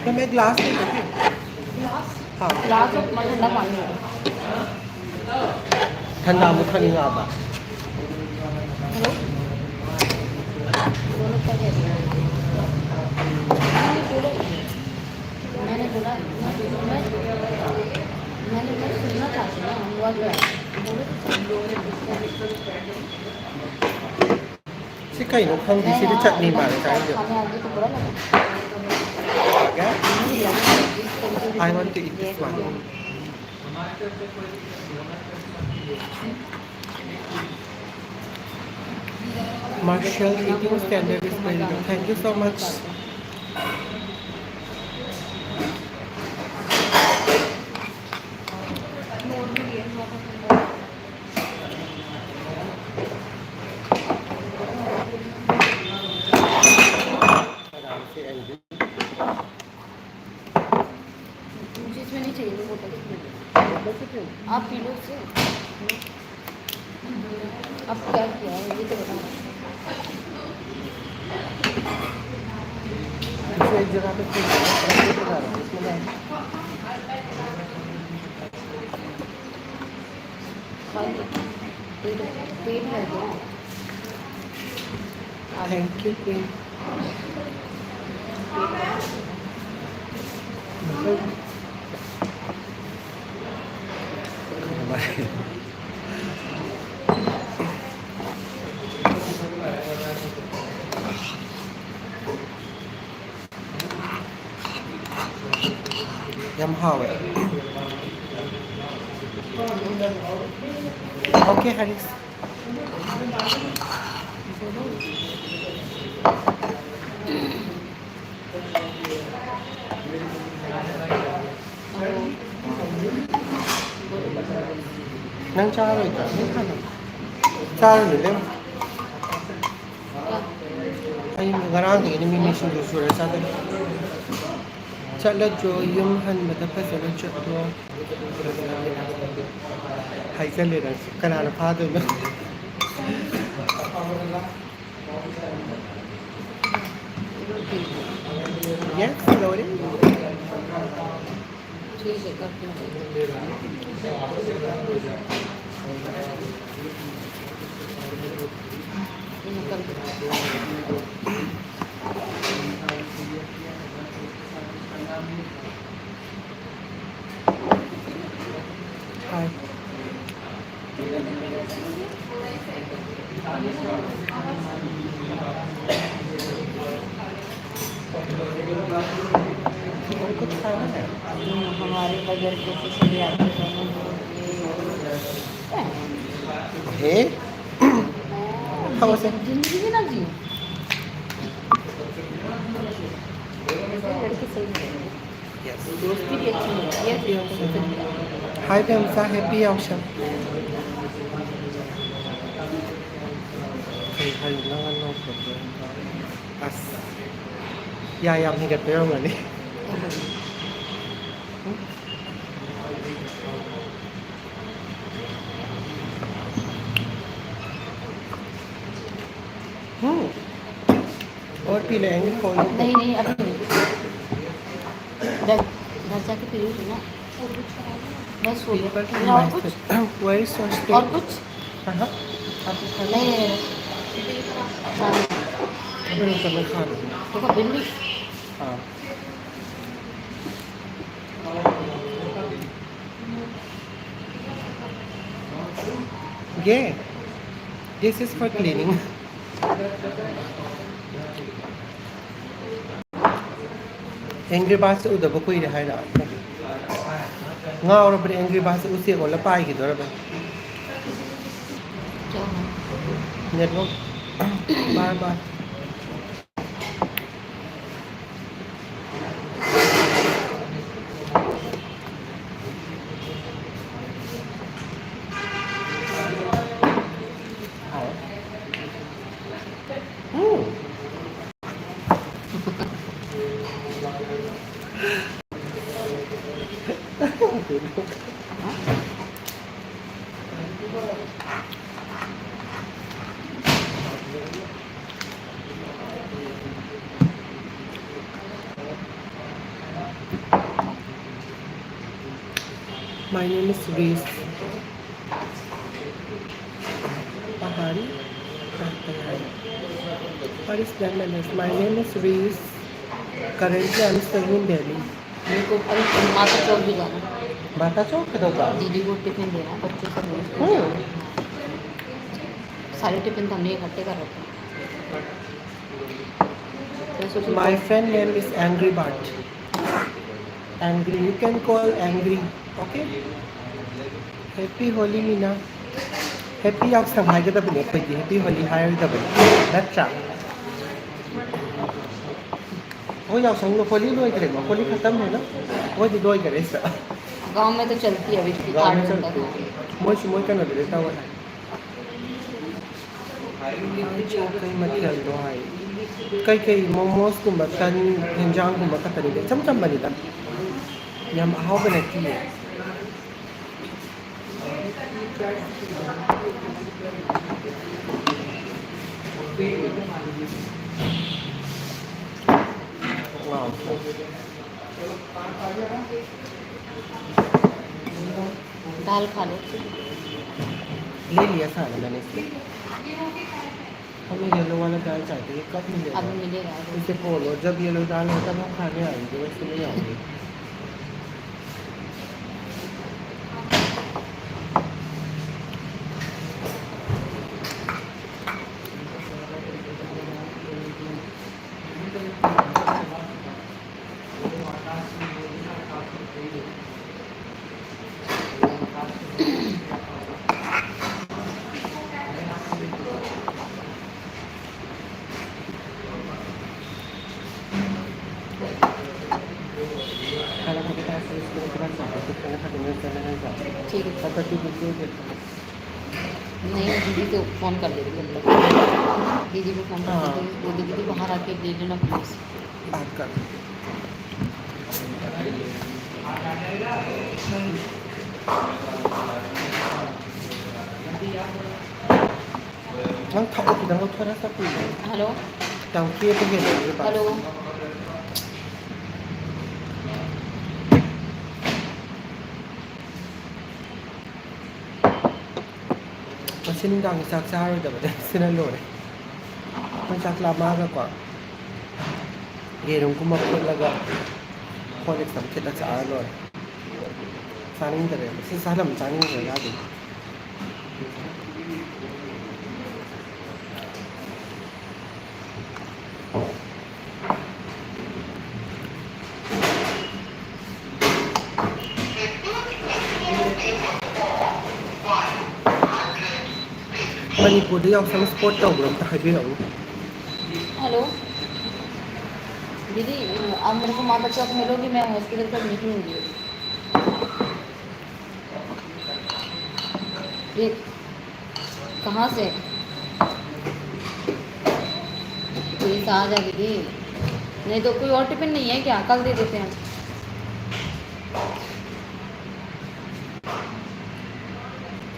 तो मैं ग्लास दे देती हूँ। हाँ। ग्लास और ठंडा पानी हो। ठंडा मुठा नहीं आता। हेलो। दोनों का क्या दिया? मैंने बोला, मैं, मैंने मैं सुनना चाहती हूँ, हम लोग बोलो तो। ꯁꯤ ꯀꯩꯅꯣ ꯈꯪꯗꯦ, ꯁꯤꯗꯤ ꯆꯠꯅꯤ ꯃꯥꯜꯂꯦ ꯀꯥꯏꯗ꯫ I want to eat this one. Marshall eating standard is very low. Thank you so much. मुझे इसमें नहीं चाहिए, वो बोतल से पी लो। बोतल से पी लो। आप पी लो उससे। अब क्या किया है, ये तो बताओ। इसे एक जगह पे फेंक दो, इसमें डालो, इसमें डालो। पेट, पेट भर गया। Thank you, Queen. ꯌꯥꯝ ꯍꯥꯎꯋꯦ꯫ Okay, ꯍꯔꯤꯁ꯫ ꯅꯪ ꯆꯥꯔꯣꯏꯗ꯭ꯔꯥ? ꯅꯪ ꯆꯥꯔꯣꯏ? ꯆꯥꯔꯨꯅꯨ, ꯏꯕꯦꯝꯃ꯫ ꯑꯩ ꯉꯔꯥꯡꯗꯒꯤꯅꯦ ꯃꯤꯃꯤ ꯁꯤꯡꯖꯨ ꯁꯨꯔ ꯆꯥꯗꯣꯏꯅꯦ꯫ ꯆꯠꯂꯗ꯭ꯔꯣ? ꯌꯨꯝ ꯍꯟꯕꯗ ꯐꯖꯅ ꯆꯠꯂꯣ꯫ ꯍꯥꯏꯖꯜꯂꯦ ꯅꯪꯁꯨ꯫ ꯀꯅꯥꯅ ꯐꯥꯗꯣꯏꯅꯣ? Yes, ꯂꯣꯏꯔꯦ꯫ Hi. तुम हमारे बगैर कैसे चले आते हो? हे? ꯊꯛꯑꯣꯁꯦ꯫ ꯂꯦꯛꯆꯔ ꯂꯩꯔꯗꯤ ꯁꯦꯡꯅ ꯂꯩꯔꯦ꯫ Yes. ꯗꯣꯁꯇꯤ ꯂꯦꯛꯆꯔ ꯂꯩꯔꯦ꯫ Yes, yes, yes. Hi, ꯕꯦꯝꯆꯥ, happy ꯌꯥꯎꯁꯪ꯫ ꯀꯩ ꯍꯥꯏꯅꯣ ꯅꯪꯅ ꯅꯣꯛꯄꯗꯣ? ꯑꯁ, ꯌꯥ ꯌꯥꯝ ꯍꯦꯟꯒꯠꯄ ꯌꯥꯎꯔꯝꯒꯅꯤ꯫ हम्म। और पी लेंगे, कोई नहीं। नहीं, नहीं, अभी नहीं। घर, घर जाके पीऊंगी ना। बस हो गया। पीपल की और कुछ? Where is your state? और कुछ? हाँ, हाँ। आप नहीं, नहीं, नहीं। अभी रुको, मैं खा लूँ। देखो, बिल्ली। हाँ। ये, this is for cleaning. Angry Birds ꯎꯗꯕ ꯀꯨꯏꯔꯦ ꯍꯥꯏꯔ? ꯉꯥꯎꯔꯕꯅꯦ Angry Birds, ꯎꯆꯦꯛ ꯑꯣꯜꯂ ꯄꯥꯏꯈꯤꯗꯣꯔꯕꯅꯤ꯫ Network. Bye bye. My name is Reese. Pahari. What is that? My name is Reese. Currently, I'm staying in Delhi. मेरे को कल माता चौक भी जाना है। माता चौक किधर का? दीदी को टिफिन देना है, बच्चों सब नहीं। हम्म। सारे टिफिन तो हमने इकट्ठे कर रखे हैं। तो सोचो My friend name is Angry Bird. Angry. You can call Angry. Okay? Happy Holi, Meena. Happy ꯌꯥꯎꯁꯪ ꯍꯥꯏꯒꯗꯕꯅꯦ ꯑꯩꯈꯣꯏꯗꯤ, ꯍꯦꯄꯤ ꯍꯣꯂꯤ ꯍꯥꯏꯔꯣꯏꯗꯕꯅꯤ, ꯅꯠꯇ꯭ꯔꯥ? ꯑꯩꯈꯣꯏ ꯌꯥꯎꯁꯪꯗꯣ ꯍꯣꯂꯤ ꯂꯣꯏꯈ꯭ꯔꯦꯀꯣ, ꯍꯣꯂꯤ ꯈꯛꯇꯝꯅꯦꯅ ꯑꯩꯈꯣꯏꯗꯤ ꯂꯣꯏꯈꯔꯦ ꯁꯤꯗ꯫ गांव में तो चलती है अभी फिलहाल। गांव में चलती है। ꯃꯣꯏꯁꯨ ꯃꯣꯏ ꯀꯩꯅꯣꯗꯨꯗꯤ ꯇꯧꯋꯦ ꯍꯥꯏ꯫ ꯀꯩ ꯃꯊꯦꯜꯅꯣ ꯍꯥꯏ? ꯀꯩꯀꯩ ꯃꯣꯃꯣꯁꯀꯨꯝꯕ, ꯇꯟ, ꯍꯦꯟꯖꯥꯡꯒꯨꯝꯕ ꯈꯛꯇꯅꯤꯗ, ꯏꯆꯝ ꯆꯝꯕꯅꯤꯗ꯫ ꯌꯥꯝ ꯑꯍꯥꯎꯕ ꯅꯠꯇꯤꯌꯦ꯫ दाल खा लो। ले लिया सारा मैंने इसमें। हमें येलो वाला दाल चाहिए, ये कब मिलेगा? अभी मिलेगा, अभी। इसे खोलो, जब येलो दाल हो तब हम खाने आएंगे, वैसे नहीं आएंगे। खाना खा के पाँच मिनट के बाद जाओ, फिर खाना खा के मेरे चैनल में जाओ। ठीक है। तब तक दीदी को देखो। नहीं, दीदी को फोन कर लेती हूँ। दीदी को फोन कर हाँ। देती हूँ, बोल दीदी बाहर आके ले लेना प्लीज। बात कर। ꯅꯪ ꯊꯛꯑꯣ, ꯈꯤꯇꯪ ꯂꯧꯊꯣꯔ ꯆꯠꯄꯤꯌꯣ꯫ ꯍꯜꯂꯣ꯫ ꯌꯥꯝ ꯀꯦꯕ ꯍꯦꯜꯂꯦ ꯍꯧꯖꯤꯛ ꯀꯥꯟ꯫ ꯍꯜꯂꯣ꯫ ꯉꯁꯤ ꯅꯨꯡꯗꯥꯡꯒꯤ ꯆꯥꯛ ꯆꯥꯔꯣꯏꯗꯕꯅꯦ, ꯁꯤꯅ ꯂꯣꯏꯔꯦ꯫ ꯑꯩꯈꯣꯏ ꯆꯥꯛ ꯂꯥꯝꯃꯛꯑꯒꯀꯣ, ꯌꯦꯔꯨꯝꯒꯨꯝꯕ ꯐꯨꯠꯂꯒ ꯍꯣꯔꯂꯤꯛꯁ ꯑꯃ ꯊꯤꯠꯂ ꯆꯥꯔ ꯂꯣꯏꯔꯦ꯫ ꯆꯥꯅꯤꯡꯗꯔꯦ꯫ ꯁꯤ ꯆꯥꯅꯝ ꯆꯥꯅꯤꯡꯗ꯭ꯔꯦ ꯌꯥꯗꯦ꯫ ꯃꯅꯤꯄꯨꯔꯗ ꯌꯥꯎꯁꯪ ꯁ꯭ꯄꯣꯔꯠ ꯇꯧꯕ꯭ꯔꯥ ꯑꯝꯇ ꯍꯥꯏꯕꯤꯔꯛꯎ꯫ हेलो। दीदी, आप मेरे को माता चौक मिलोगी, मैं हॉस्पिटल तक निकलूंगी। ये कहाँ से? प्लीज आ जा दीदी। नहीं तो कोई और टिफिन नहीं है क्या? कल दे देते हैं।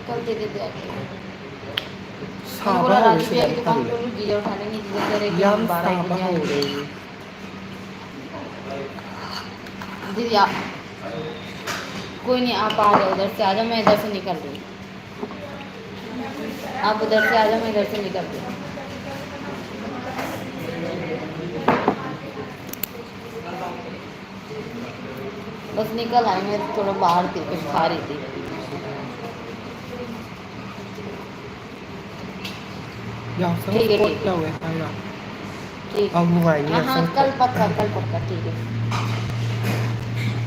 कल दे देते हैं। मैंने ꯁꯥꯕ बोला ꯍꯧꯔꯦ ꯁꯤꯗ, ꯌꯥꯝ ꯇꯜꯂꯦ꯫ ꯌꯥꯝ ꯁꯥꯕ ꯍꯧꯔꯦ꯫ दीदी, आप, कोई नहीं, आप आ जाओ, उधर से आ जाओ, मैं इधर से निकल रही हूँ। आप उधर से आ जाओ, मैं इधर से निकल रही हूँ। बस निकल आई, मैं थोड़ा बाहर थी, कुछ खा रही थी। ꯌꯥꯎꯁꯪ ꯁ꯭ꯄꯣꯔꯠ ꯇꯧꯋꯦ ꯍꯥꯏꯔꯣ? ठीक। ꯌꯥꯝ ꯅꯨꯡꯉꯥꯏꯅꯤ ꯌꯥꯎꯁꯪ ꯁ꯭ꯄꯣꯔꯠ꯫ हाँ, हाँ, कल पक्का, कल पक्का, ठीक है।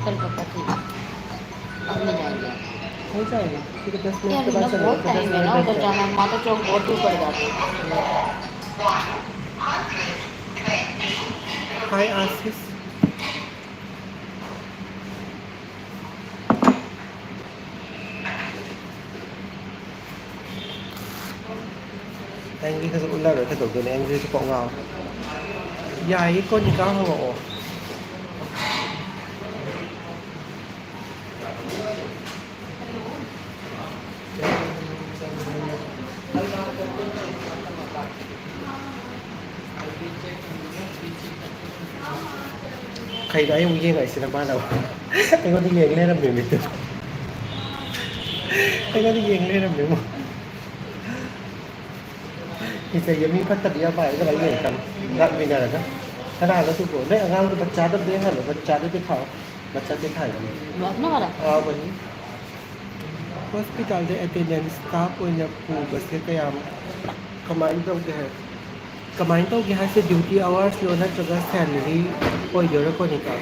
कल पक्का, ठीक है। अब नहीं जाएंगे। नहीं जाएंगे। फिर दस मिनट के बाद चलेंगे। यार, बहुत टाइम है ना उधर जाना, माता चौक बहुत दूर पड़ जाता है। हाय आशीष। ꯑꯦꯡꯒ꯭ꯔꯤꯒꯁꯨ ꯎꯠꯂꯔꯣꯏ, ꯀꯩꯗꯧꯗꯣꯏꯅꯣ? ꯑꯦꯡꯒ꯭ꯔꯤꯁꯨ ꯀꯣꯛ ꯉꯥꯎ꯫ ꯌꯥꯏꯌꯦ, ꯀꯣꯅꯤꯀꯥ, ꯍꯪꯉꯛꯑꯣ꯫ ꯀꯩꯅꯣ ꯑꯩ ꯑꯃꯨꯛ ꯌꯦꯡꯉꯛꯏꯁꯤꯅ ꯃꯥꯅ ꯑꯃꯨꯛ ꯑꯩꯉꯣꯟꯗ ꯌꯦꯡ ꯂꯩꯔꯝꯃꯦ ꯃꯤꯠꯇꯨ꯫ ꯑꯩꯉꯣꯟꯗ ꯌꯦꯡ ꯂꯩꯔꯝꯃꯦ ꯑꯃꯨꯛ꯫ ꯏꯆꯦ, ꯃꯤ ꯐꯠꯇꯕꯤ ꯌꯥꯝ ꯃꯥꯜꯂꯦ, ꯑꯗꯨꯃꯥꯏꯅ ꯌꯦꯡꯉꯛꯀꯅꯨ꯫ ꯂꯥꯛꯃꯤꯟꯅꯔꯒ꯫ ꯀꯅꯥꯅꯣ ꯑꯗꯨꯕꯨ? ꯅꯣꯏ ꯑꯉꯥꯡꯗꯣ ꯕꯆꯥꯗꯣ ꯑꯝꯇ ꯌꯦꯡꯍꯜꯂꯣ, ꯕꯆꯥꯗꯣ ꯑꯝꯇ ꯊꯥꯎ꯫ ꯕꯆꯥꯗꯣ ꯊꯥꯏ꯫ अपना वाला? ꯑꯥ, ꯍꯣꯏ꯫ ꯍꯣꯁꯄꯤꯇꯥꯜꯗ ꯑꯦꯇꯦꯟꯗꯦꯟꯁ ꯁ꯭ꯇꯥꯐ ꯑꯣꯏꯅ ꯄꯨꯕꯁꯦ ꯀꯌꯥꯝ, ꯀꯃꯥꯏꯅ ꯇꯧꯒꯦ ꯍꯥꯏ? ꯀꯃꯥꯏꯅ ꯇꯧꯒꯦ ꯍꯥꯏꯁꯦ, ꯗ꯭ꯌꯨꯇꯤ ꯑꯋꯥꯔꯁꯂꯣ ꯅꯠꯇ꯭ꯔꯒ ꯁꯦꯂꯔꯤ ꯑꯣꯏꯗꯣꯏꯔꯥ, ꯀꯣꯅꯤꯀꯥ?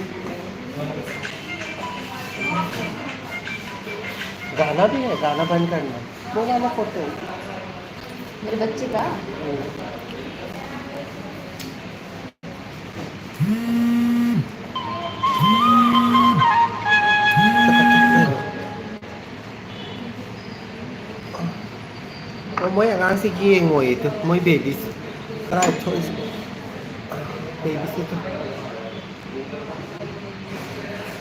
गाना भी है, गाना बंद करना। वो वाला फोटो। मेरे बच्चे का। ꯑꯣ, ꯃꯣꯏ ꯑꯉꯥꯡꯁꯤ ꯌꯦꯡꯉꯣꯏꯌꯦ꯫ ꯇꯨ, ꯃꯣꯏ ꯕꯦꯕꯤꯁꯤ ꯀꯗꯥꯏ ꯊꯣꯛꯏꯁꯤ? ꯕꯦꯕꯤꯁꯤ ꯇꯨ꯫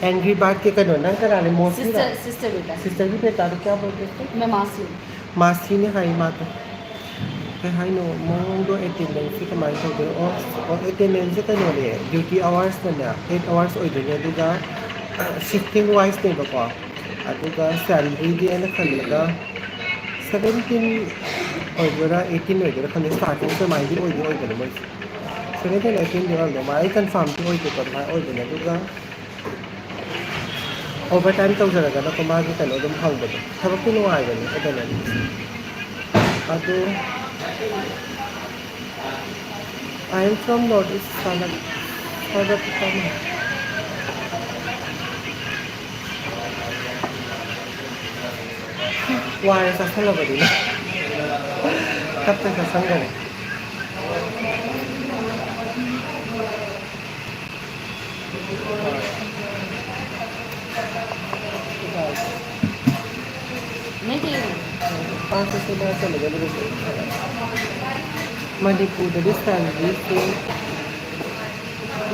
Angry Bird ꯀꯤ ꯀꯩꯅꯣ, ꯅꯪ ꯀꯅꯥꯅꯦ? ꯃꯣꯁꯤꯔꯣ? Sister, sister बेटा। Sister ꯒꯤ ꯕꯦꯇꯥꯗꯣ ꯀꯌꯥ ꯄꯣꯛꯀꯦ? मैं मासी हूँ। ꯃꯥꯁꯤꯅꯦ ꯍꯥꯏ ꯃꯥꯗꯣ꯫ ꯀꯩ ꯍꯥꯏꯅꯣ? ꯃꯑꯣꯡꯗꯣ ꯑꯦꯇꯦꯟꯗꯦꯟꯁꯁꯦ ꯀꯃꯥꯏꯅ ꯇꯧꯗꯣꯏꯅꯣ? ꯑꯣ, ꯑꯣ, ꯑꯦꯇꯦꯟꯗꯦꯟꯁꯁꯦ ꯀꯩꯅꯣꯅꯦ, ꯗ꯭ꯌꯨꯇꯤ ꯑꯋꯥꯔꯁꯇꯅꯦ, ꯑꯩꯠ ꯑꯋꯥꯔꯁ ꯑꯣꯏꯗꯣꯏꯅꯦ, ꯑꯗꯨꯒ ꯁꯤꯐꯇꯤꯡ ꯋꯥꯏꯁꯅꯦꯕꯀꯣ꯫ ꯑꯗꯨꯒ ꯁꯦꯂꯔꯤꯗꯤ ꯑꯩꯅ ꯈꯟꯕꯗ ꯁꯕꯦꯟꯇꯤꯟ ꯑꯣꯏꯗꯣꯏꯔꯥ, ꯑꯩꯠꯇꯤꯟ ꯑꯣꯏꯗꯣꯏꯔꯥ ꯈꯪꯗꯦ, ꯁ꯭ꯇꯥꯔꯇꯤꯡ ꯑꯗꯨꯃꯥꯏꯅꯗꯤ ꯑꯣꯏꯗꯤ ꯑꯣꯏꯕꯅꯦ ꯃꯣꯏꯁꯦ꯫ ꯁꯕꯦꯟꯇꯤꯟ, ꯑꯩꯠꯇꯤꯟꯗꯤ ꯑꯣꯏꯔꯝꯗꯧ ꯃꯥꯜꯂꯦ, ꯑꯩ ꯀꯟꯐꯥꯔꯝꯗꯤ ꯑꯣꯏꯗꯦꯀꯣ, ꯑꯗꯨꯃꯥꯏꯅ ꯑꯣꯏꯕꯅꯦ꯫ ꯑꯗꯨꯒ ꯑꯣꯚꯔ ꯇꯥꯏꯝ ꯇꯧꯖꯔꯒꯅꯀꯣ, ꯃꯥꯒꯤ ꯀꯩꯅꯣ ꯑꯗꯨꯝ ꯐꯪꯕꯗꯣ, ꯊꯕꯛꯇꯤ ꯅꯨꯡꯉꯥꯏꯕꯅꯦ ꯀꯩꯅꯣꯅꯦ꯫ ꯑꯗꯨ I am from North East ꯁꯥꯟꯅ-, ꯁꯥꯟꯅ-, ꯋꯥꯔꯦ ꯆꯥꯁꯜꯂꯕꯅꯤꯅ꯫ ꯇꯞꯇ ꯆꯥꯁꯟꯈꯔꯦ꯫ नहीं चाहिए। ꯃꯅꯤꯄꯨꯔꯗꯗꯤ ꯁꯦꯂꯔꯤꯁꯦ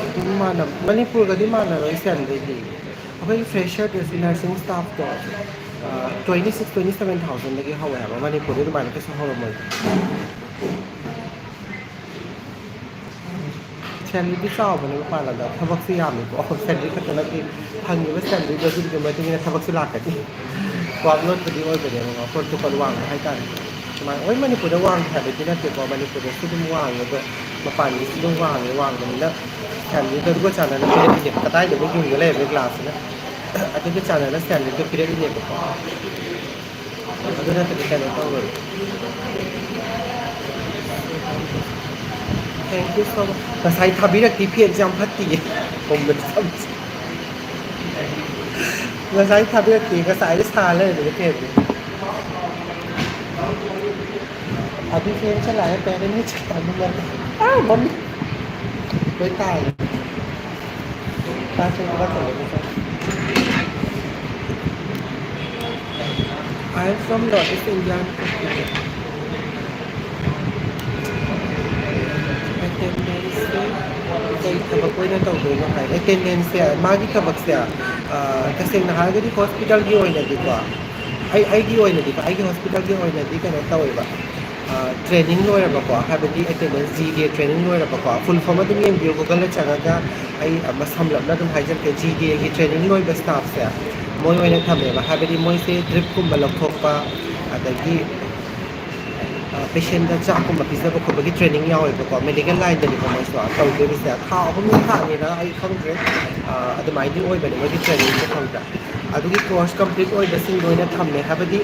ꯑꯗꯨꯝ ꯃꯥꯟꯅ-, ꯃꯅꯤꯄꯨꯔꯒꯗꯤ ꯃꯥꯟꯅꯔꯣꯏ ꯁꯦꯂꯔꯤꯗꯤ꯫ ꯑꯩꯈꯣꯏꯒꯤ ꯐ꯭ꯔꯦꯁꯔꯗꯁꯨ ꯅꯔꯁꯤꯡ ꯁ꯭ꯇꯥꯐꯇꯣ, ꯑ, twenty six, twenty seven thousand ꯗꯒꯤ ꯍꯧꯋꯦ ꯍꯥꯏꯕ꯫ ꯃꯅꯤꯄꯨꯔꯗꯤ ꯑꯗꯨꯃꯥꯏꯅ ꯀꯩꯁꯨ ꯍꯧꯔꯝꯃꯣꯏ꯫ ꯁꯦꯂꯔꯤꯗꯤ ꯆꯥꯎꯕꯅꯦ ꯃꯄꯥꯟ ꯂꯝꯗ, ꯊꯕꯛꯁꯨ ꯌꯥꯝꯃꯤꯀꯣ꯫ ꯁꯦꯂꯔꯤ ꯈꯛꯇ ꯅꯠꯇꯦ, ꯐꯪꯉꯤꯕ ꯁꯦꯂꯔꯤꯗꯣ ꯑꯗꯨꯒꯤ ꯃꯇꯨꯡ ꯏꯟꯅ ꯊꯕꯛꯁꯨ ꯂꯥꯛꯀꯅꯤ꯫ ꯋꯥꯛꯂꯣꯗꯄꯨꯗꯤ ꯑꯣꯏꯕꯅꯦꯕꯀꯣ, ꯄ꯭ꯔꯣꯇꯣꯀꯣꯜ ꯋꯥꯡꯕ ꯍꯥꯏꯇꯥꯔꯦ꯫ ꯁꯨꯃꯥꯏꯅ ꯍꯣꯏ ꯃꯅꯤꯄꯨꯔꯗ ꯋꯥꯡꯗꯦ ꯍꯥꯏꯕꯗꯤ ꯅꯠꯇꯦꯀꯣ, ꯃꯅꯤꯄꯨꯔꯗꯁꯨ ꯑꯗꯨꯝ ꯋꯥꯡꯉꯦ, ꯑꯗꯣ ꯃꯄꯥꯟꯒꯤꯁꯨ ꯑꯗꯨꯝ ꯋꯥꯡꯉꯦ, ꯋꯥꯡꯕꯅꯤꯅ ꯁꯦꯂꯔꯤꯗꯣ ꯑꯗꯨꯒ ꯆꯥꯟꯅꯅ ꯄꯤꯔꯛꯏꯅꯦꯕ꯫ ꯀꯗꯥꯏꯗꯕꯨ ꯌꯨꯝꯗ ꯂꯩꯔꯝꯃꯤ ꯀ꯭ꯂꯥꯁꯁꯤꯅ ꯑꯗꯨꯒ ꯆꯥꯟꯅꯅ ꯁꯦꯂꯔꯤꯗꯣ ꯄꯤꯔꯛꯏꯅꯦꯕꯀꯣ꯫ ꯑꯗꯨ ꯅꯠꯇ꯭ꯔꯗꯤ ꯀꯩꯅꯣ ꯇꯧꯔꯣꯏ꯫ Thank you so much. ꯉꯁꯥꯏ ꯊꯥꯕꯤꯔꯛꯇꯦ, ꯐꯦꯟꯁꯦ ꯌꯥꯝ ꯐꯠꯇꯤꯌꯦ꯫ ꯉꯁꯥꯏ ꯊꯥꯕꯤꯔꯛꯇꯦ, ꯉꯁꯥꯏꯗ ꯁꯥ ꯂꯩꯔꯝꯃꯤꯅꯦ ꯐꯦꯟꯁꯦ꯫ अभी फ्रेंड चला है, पहले नहीं चला, मम्मी। हाँ, मम्मी। कोई था। पाँच मिनट बाद चलेगा। I am from North East India. ꯑꯦꯇꯦꯟꯗꯦꯟꯁꯁꯦ ꯀꯩ ꯊꯕꯛ ꯑꯣꯏꯅ ꯇꯧꯗꯣꯏꯅꯣ ꯍꯥꯏ, ꯑꯦꯇꯦꯟꯗꯦꯟꯁꯁꯦ ꯃꯥꯒꯤ ꯊꯕꯛꯁꯦ, ꯑ, ꯇꯁꯦꯡꯅ ꯍꯥꯏꯔꯒꯗꯤ ꯍꯣꯁꯄꯤꯇꯥꯜꯒꯤ ꯑꯣꯏꯅꯗꯤꯀꯣ, ꯑꯩ, ꯑꯩꯒꯤ ꯑꯣꯏꯅꯗꯤꯀꯣ, ꯑꯩꯒꯤ ꯍꯣꯁꯄꯤꯇꯥꯜꯒꯤ ꯑꯣꯏꯅꯗꯤ ꯀꯩꯅꯣ ꯇꯧꯋꯦꯕ, ꯑ, ꯇ꯭ꯔꯦꯅꯤꯡ ꯂꯣꯏꯔꯕꯀꯣ, ꯍꯥꯏꯕꯗꯤ ꯑꯦꯇꯦꯟꯗꯦꯟꯁ ꯖꯤ ꯗꯤ ꯑꯦ ꯇ꯭ꯔꯦꯅꯤꯡ ꯂꯣꯏꯔꯕꯀꯣ, ꯐꯨꯜ ꯐꯣꯝ ꯑꯗꯨꯝ ꯌꯦꯡꯕꯤꯌꯨ, ꯒꯨꯒꯜꯗ ꯆꯪꯉꯒ ꯑꯩ, ꯑ, ꯁꯝꯂꯞꯅ ꯑꯗꯨꯝ ꯍꯥꯏꯖꯔꯛꯀꯦ, ꯖꯤ ꯗꯤ ꯑꯦꯒꯤ ꯇ꯭ꯔꯦꯅꯤꯡ ꯂꯣꯏꯕ ꯁ꯭ꯇꯥꯐꯁꯦ ꯃꯣꯏ ꯑꯣꯏꯅ ꯊꯝꯃꯦꯕ, ꯍꯥꯏꯕꯗꯤ ꯃꯣꯏꯁꯦ ꯗ꯭ꯔꯤꯞꯀꯨꯝꯕ ꯂꯧꯊꯣꯛꯄ, ꯑꯗꯒꯤ ꯄꯦꯁꯦꯟꯗ ꯆꯥꯛꯀꯨꯝꯕ ꯄꯤꯖꯕ ꯈꯣꯠꯄꯒꯤ ꯇ꯭ꯔꯦꯅꯤꯡ ꯌꯥꯎꯋꯦꯕꯀꯣ, ꯃꯦꯗꯤꯀꯦꯜ ꯂꯥꯏꯟꯗꯅꯤꯀꯣ ꯃꯣꯏꯁꯨ ꯇꯧꯗꯣꯔꯤꯁꯦ꯫ ꯊꯥ ꯑꯍꯨꯝ ꯊꯥꯅꯤꯅ ꯑꯩ ꯈꯪꯗ꯭ꯔꯦ, ꯑꯗꯨꯃꯥꯏꯅꯗꯤ ꯑꯣꯏꯕꯅꯦ ꯃꯣꯏꯒꯤ ꯇ꯭ꯔꯦꯅꯤꯡꯁꯦ, ꯈꯪꯕ꯭ꯔꯥ? ꯑꯗꯨꯒꯤ ꯀꯣꯔꯁ ꯀꯝꯄ꯭ꯂꯤꯠ ꯑꯣꯏꯕꯁꯤꯡꯗꯣ ꯑꯣꯏꯅ ꯊꯝꯃꯦ, ꯍꯥꯏꯕꯗꯤ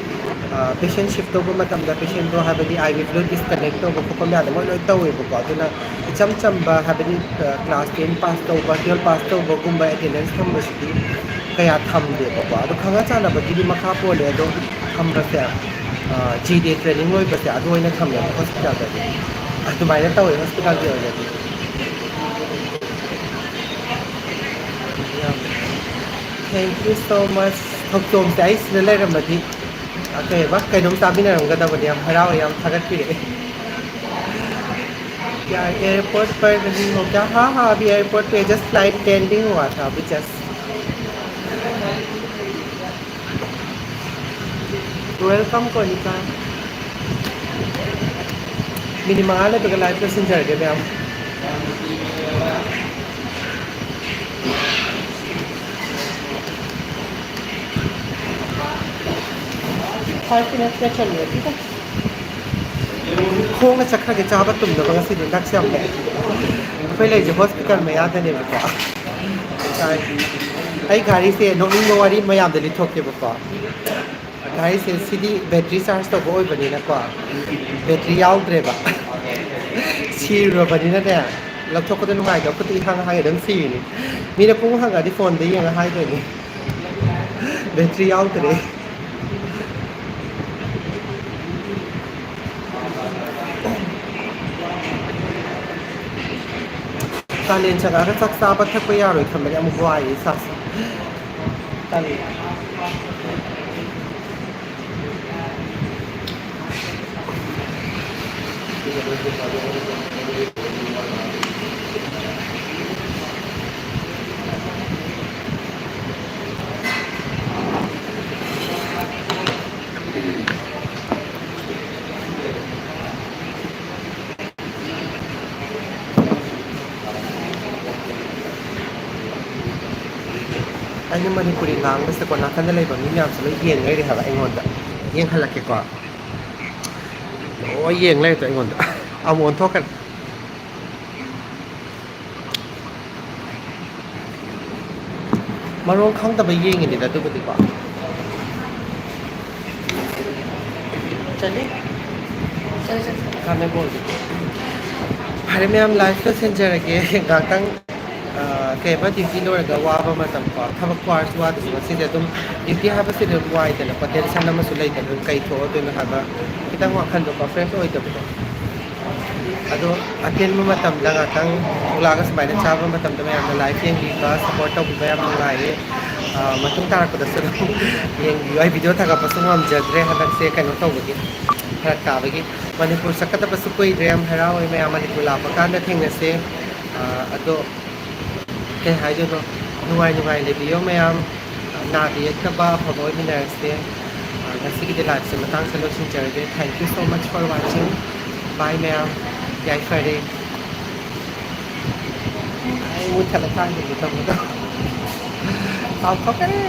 ꯄꯦꯁꯦꯟ ꯁꯤꯐ ꯇꯧꯕ ꯃꯇꯝꯗ ꯄꯦꯁꯦꯟꯗꯣ, ꯍꯥꯏꯕꯗꯤ ꯑꯥꯏ ꯚꯤ ꯐ꯭ꯂꯨꯏꯗ ꯗꯤꯁꯀꯅꯦꯛ ꯇꯧꯕ ꯈꯣꯠꯄ ꯃꯌꯥꯝꯗꯣ ꯃꯣꯏ ꯂꯣꯏ ꯇꯧꯋꯦꯕꯀꯣ꯫ ꯑꯗꯨꯅ ꯏꯆꯝ ꯆꯝꯕ, ꯍꯥꯏꯕꯗꯤ ꯀ꯭ꯂꯥꯁ ꯇꯦꯟ ꯄꯥꯁ ꯇꯧꯕ, ꯇꯨꯌꯦꯜꯞ ꯄꯥꯁ ꯇꯧꯕꯒꯨꯝꯕ ꯑꯦꯇꯦꯟꯗꯦꯟꯁ ꯊꯝꯕꯁꯤꯗꯤ ꯀꯌꯥ ꯊꯝꯗꯦꯕꯀꯣ꯫ ꯑꯗꯣ ꯈꯪꯅ ꯆꯥꯟꯅꯕꯒꯤꯗꯤ ꯃꯈꯥ ꯄꯣꯜꯂꯦ, ꯑꯗꯣ ꯊꯝꯕꯁꯦ, ꯖꯤ ꯗꯤ ꯑꯦ ꯇ꯭ꯔꯦꯅꯤꯡ ꯂꯣꯏꯕꯁꯦ ꯑꯗꯨ ꯑꯣꯏꯅ ꯊꯝꯃꯦꯕ ꯍꯣꯁꯄꯤꯇꯥꯜꯗꯗꯤ꯫ ꯑꯗꯨꯃꯥꯏꯅ ꯇꯧꯋꯦ ꯍꯣꯁꯄꯤꯇꯥꯜꯒꯤ ꯑꯣꯏꯅꯗꯤ꯫ Thank you so much. ꯊꯧꯆꯣꯝꯁꯦ ꯑꯩ ꯁꯤꯗ ꯂꯩꯔꯝꯃꯗꯤ, ꯑ, ꯀꯩꯕ, ꯀꯩꯅꯣꯝ ꯆꯥꯃꯤꯟꯅꯔꯝꯒꯗꯕꯅꯤ꯫ ꯌꯥꯝ ꯍꯔꯥꯎꯋꯦ, ꯌꯥꯝ ꯊꯥꯒꯠꯄꯤꯔꯛꯑꯦ꯫ क्या एयरपोर्ट पर नहीं हो क्या? हाँ, हाँ, अभी एयरपोर्ट पे जस्ट फ्लाइट लैंडिंग हुआ था, अभी जस्ट। Welcome, Konika. ꯃꯤꯅꯤꯠ ꯃꯉꯥ ꯂꯩꯕꯒ ꯂꯥꯏꯐ ꯂꯣꯏꯁꯤꯟꯖꯔꯒꯦ, ꯃꯌꯥꯝ꯫ Five minutes का चलिए, ठीक है? ꯈꯣꯡꯅ ꯆꯠꯈ꯭ꯔꯒꯦ, ꯆꯥꯕ ꯇꯨꯝꯗꯕ ꯉꯁꯤꯗꯤ꯫ ꯅꯛꯁꯦ ꯌꯥꯝ ꯅꯛꯑꯦ꯫ ꯑꯩꯈꯣꯏ ꯂꯩꯁꯦ ꯍꯣꯁꯄꯤꯇꯥꯜ ꯃꯌꯥꯗꯅꯦꯕꯀꯣ꯫ ꯑꯩ ꯒꯥꯔꯤꯁꯦ, ꯅꯣꯛꯅꯤꯡꯕ ꯋꯥꯔꯤ ꯃꯌꯥꯝꯗ ꯂꯤꯊꯣꯛꯀꯦꯕꯀꯣ꯫ ꯒꯥꯔꯤꯁꯦ ꯁꯤꯗꯤ ꯕꯦꯇ꯭ꯔꯤ ꯆꯥꯔꯖ ꯇꯧꯕ ꯑꯣꯏꯕꯅꯤꯅꯀꯣ, ꯕꯦꯇ꯭ꯔꯤ ꯌꯥꯎꯗ꯭ꯔꯦꯕ꯫ ꯁꯤꯔꯨꯔꯕꯅꯤꯅꯅꯦ, ꯂꯧꯊꯣꯛꯄꯗ ꯅꯨꯡꯉꯥꯏꯇꯕ, ꯈꯨꯠꯇ ꯏꯍꯥꯡ ꯍꯥꯡꯉꯦ ꯑꯗꯨꯝ ꯁꯤꯔꯤꯅꯤ꯫ ꯃꯤꯅ ꯄꯨꯡ ꯍꯪꯉꯗꯤ ꯐꯣꯟꯗ ꯌꯦꯡꯉ ꯍꯥꯏꯗꯣꯏꯅꯤ꯫ ꯕꯦꯇ꯭ꯔꯤ ꯌꯥꯎꯗ꯭ꯔꯦ꯫ ꯀꯥꯂꯦꯟ ꯆꯪꯉꯛꯑꯒ ꯆꯥꯛ ꯆꯥꯕ ꯊꯛꯄ ꯌꯥꯔꯣꯏ ꯈꯟꯕꯗ ꯌꯥꯝ ꯋꯥꯏꯌꯦ ꯏꯁꯥꯁꯦ꯫ ꯀꯥꯂꯦꯟ꯫ ꯑꯩꯅ ꯃꯅꯤꯄꯨꯔꯤ ꯉꯥꯡꯕꯁꯦꯀꯣ, ꯅꯥꯀꯟꯗ ꯂꯩꯕ ꯃꯤ ꯃꯌꯥꯝꯁꯦ ꯂꯣꯏ ꯌꯦꯡ ꯂꯩꯔꯦ ꯍꯥꯏꯕ ꯑꯩꯉꯣꯟꯗ꯫ ꯌꯦꯡꯍꯜꯂꯛꯀꯦꯀꯣ꯫ ꯂꯣꯏ ꯌꯦꯡ ꯂꯩꯔꯦ ꯑꯩꯉꯣꯟꯗ꯫ ꯑꯃꯨꯛ ꯑꯣꯟꯊꯣꯛꯈ꯭ꯔꯦ꯫ ꯃꯔꯣꯟ ꯈꯪꯗꯕ ꯌꯦꯡꯉꯤꯅꯤꯗ ꯑꯗꯨꯕꯨꯗꯤꯀꯣ꯫ ꯆꯠꯂꯤ? ꯆꯠꯂꯤ, ꯆꯠꯂꯤ꯫ ꯀꯥꯟꯅꯕ ꯑꯣꯏꯗꯦ꯫ ꯐꯔꯦ ꯃꯌꯥꯝ, live ꯂꯣꯏꯁꯤꯟꯖꯔꯒꯦ꯫ ꯉꯥꯛꯇꯪ, ꯑ, ꯀꯩꯕ, duty ꯂꯣꯏꯔꯒ ꯋꯥꯕ ꯃꯇꯝ ꯀꯣ, ꯊꯕꯛ ꯋꯥꯔꯁꯨ ꯋꯥꯗ꯭ꯔꯁꯨ ꯉꯁꯤꯗꯤ ꯑꯗꯨꯝ duty ꯍꯥꯏꯕꯁꯤꯗꯤ ꯑꯗꯨꯝ ꯋꯥꯏꯗꯅꯀꯣ, tension ꯑꯃꯁꯨ ꯂꯩꯗꯅ, ꯑꯗꯨꯝ ꯀꯩ ꯊꯣꯛꯑꯗꯣꯏꯅꯣ ꯍꯥꯏꯕ ꯈꯤꯇꯪ ꯋꯥꯈꯜꯗꯣꯀꯣ, fresh ꯑꯣꯏꯗꯕꯗꯣ꯫ ꯑꯗꯣ ꯑꯇꯦꯟꯕ ꯃꯇꯝꯗ ꯉꯥꯛꯇꯪ ꯊꯣꯛꯂꯛꯑꯒ ꯁꯨꯃꯥꯏꯅ ꯆꯥꯕ ꯃꯇꯝꯗ ꯃꯌꯥꯝꯅ live ꯌꯦꯡꯕꯤꯕ, support ꯇꯧꯕꯤꯕ ꯌꯥꯝ ꯅꯨꯡꯉꯥꯏꯌꯦ꯫ ꯑ, ꯃꯇꯨꯡ ꯇꯥꯔꯛꯄꯗꯁꯨ ꯑꯗꯨꯝ ꯌꯦꯡꯕꯤꯌꯨ꯫ ꯑꯩ video ꯊꯥꯒꯠꯄꯁꯨ ꯉꯝꯖꯗ꯭ꯔꯦ ꯍꯟꯗꯛꯁꯦ, ꯀꯩꯅꯣ ꯇꯧꯕꯒꯤ, ꯐꯔꯛ ꯇꯥꯕꯒꯤ꯫ ꯃꯅꯤꯄꯨꯔ ꯆꯠꯀꯗꯕꯁꯨ ꯀꯨꯏꯗ꯭ꯔꯦ, ꯌꯥꯝ ꯍꯔꯥꯎꯋꯦ ꯃꯌꯥꯝ꯫ ꯃꯅꯤꯄꯨꯔ ꯂꯥꯛꯄ ꯀꯥꯟꯗ ꯊꯦꯡꯅꯁꯦ꯫ ꯑ, ꯑꯗꯣ ꯀꯩ ꯍꯥꯏꯗꯣꯏꯅꯣ, ꯅꯨꯡꯉꯥꯏ ꯅꯨꯡꯉꯥꯏ ꯂꯩꯕꯤꯌꯣ ꯃꯌꯥꯝ꯫ ꯅꯥꯗ ꯌꯦꯛꯇꯕ ꯑꯐꯕ ꯑꯣꯏꯃꯤꯟꯅꯔꯁꯦ꯫ ꯑ, ꯉꯁꯤꯒꯤꯗꯤ live ꯁꯦ ꯃꯇꯥꯡꯁꯤꯗ ꯂꯣꯏꯁꯤꯟꯖꯔꯒꯦ꯫ Thank you so much for watching. Bye ꯃꯌꯥꯝ꯫ ꯌꯥꯏꯐꯔꯦ꯫ ꯑꯩ ꯃꯨꯠꯊꯠꯂ ꯊꯥꯡꯒꯤꯒꯦ ꯇꯧꯕꯗꯣ꯫ ꯀꯥꯎꯊꯣꯛꯈꯔꯦ꯫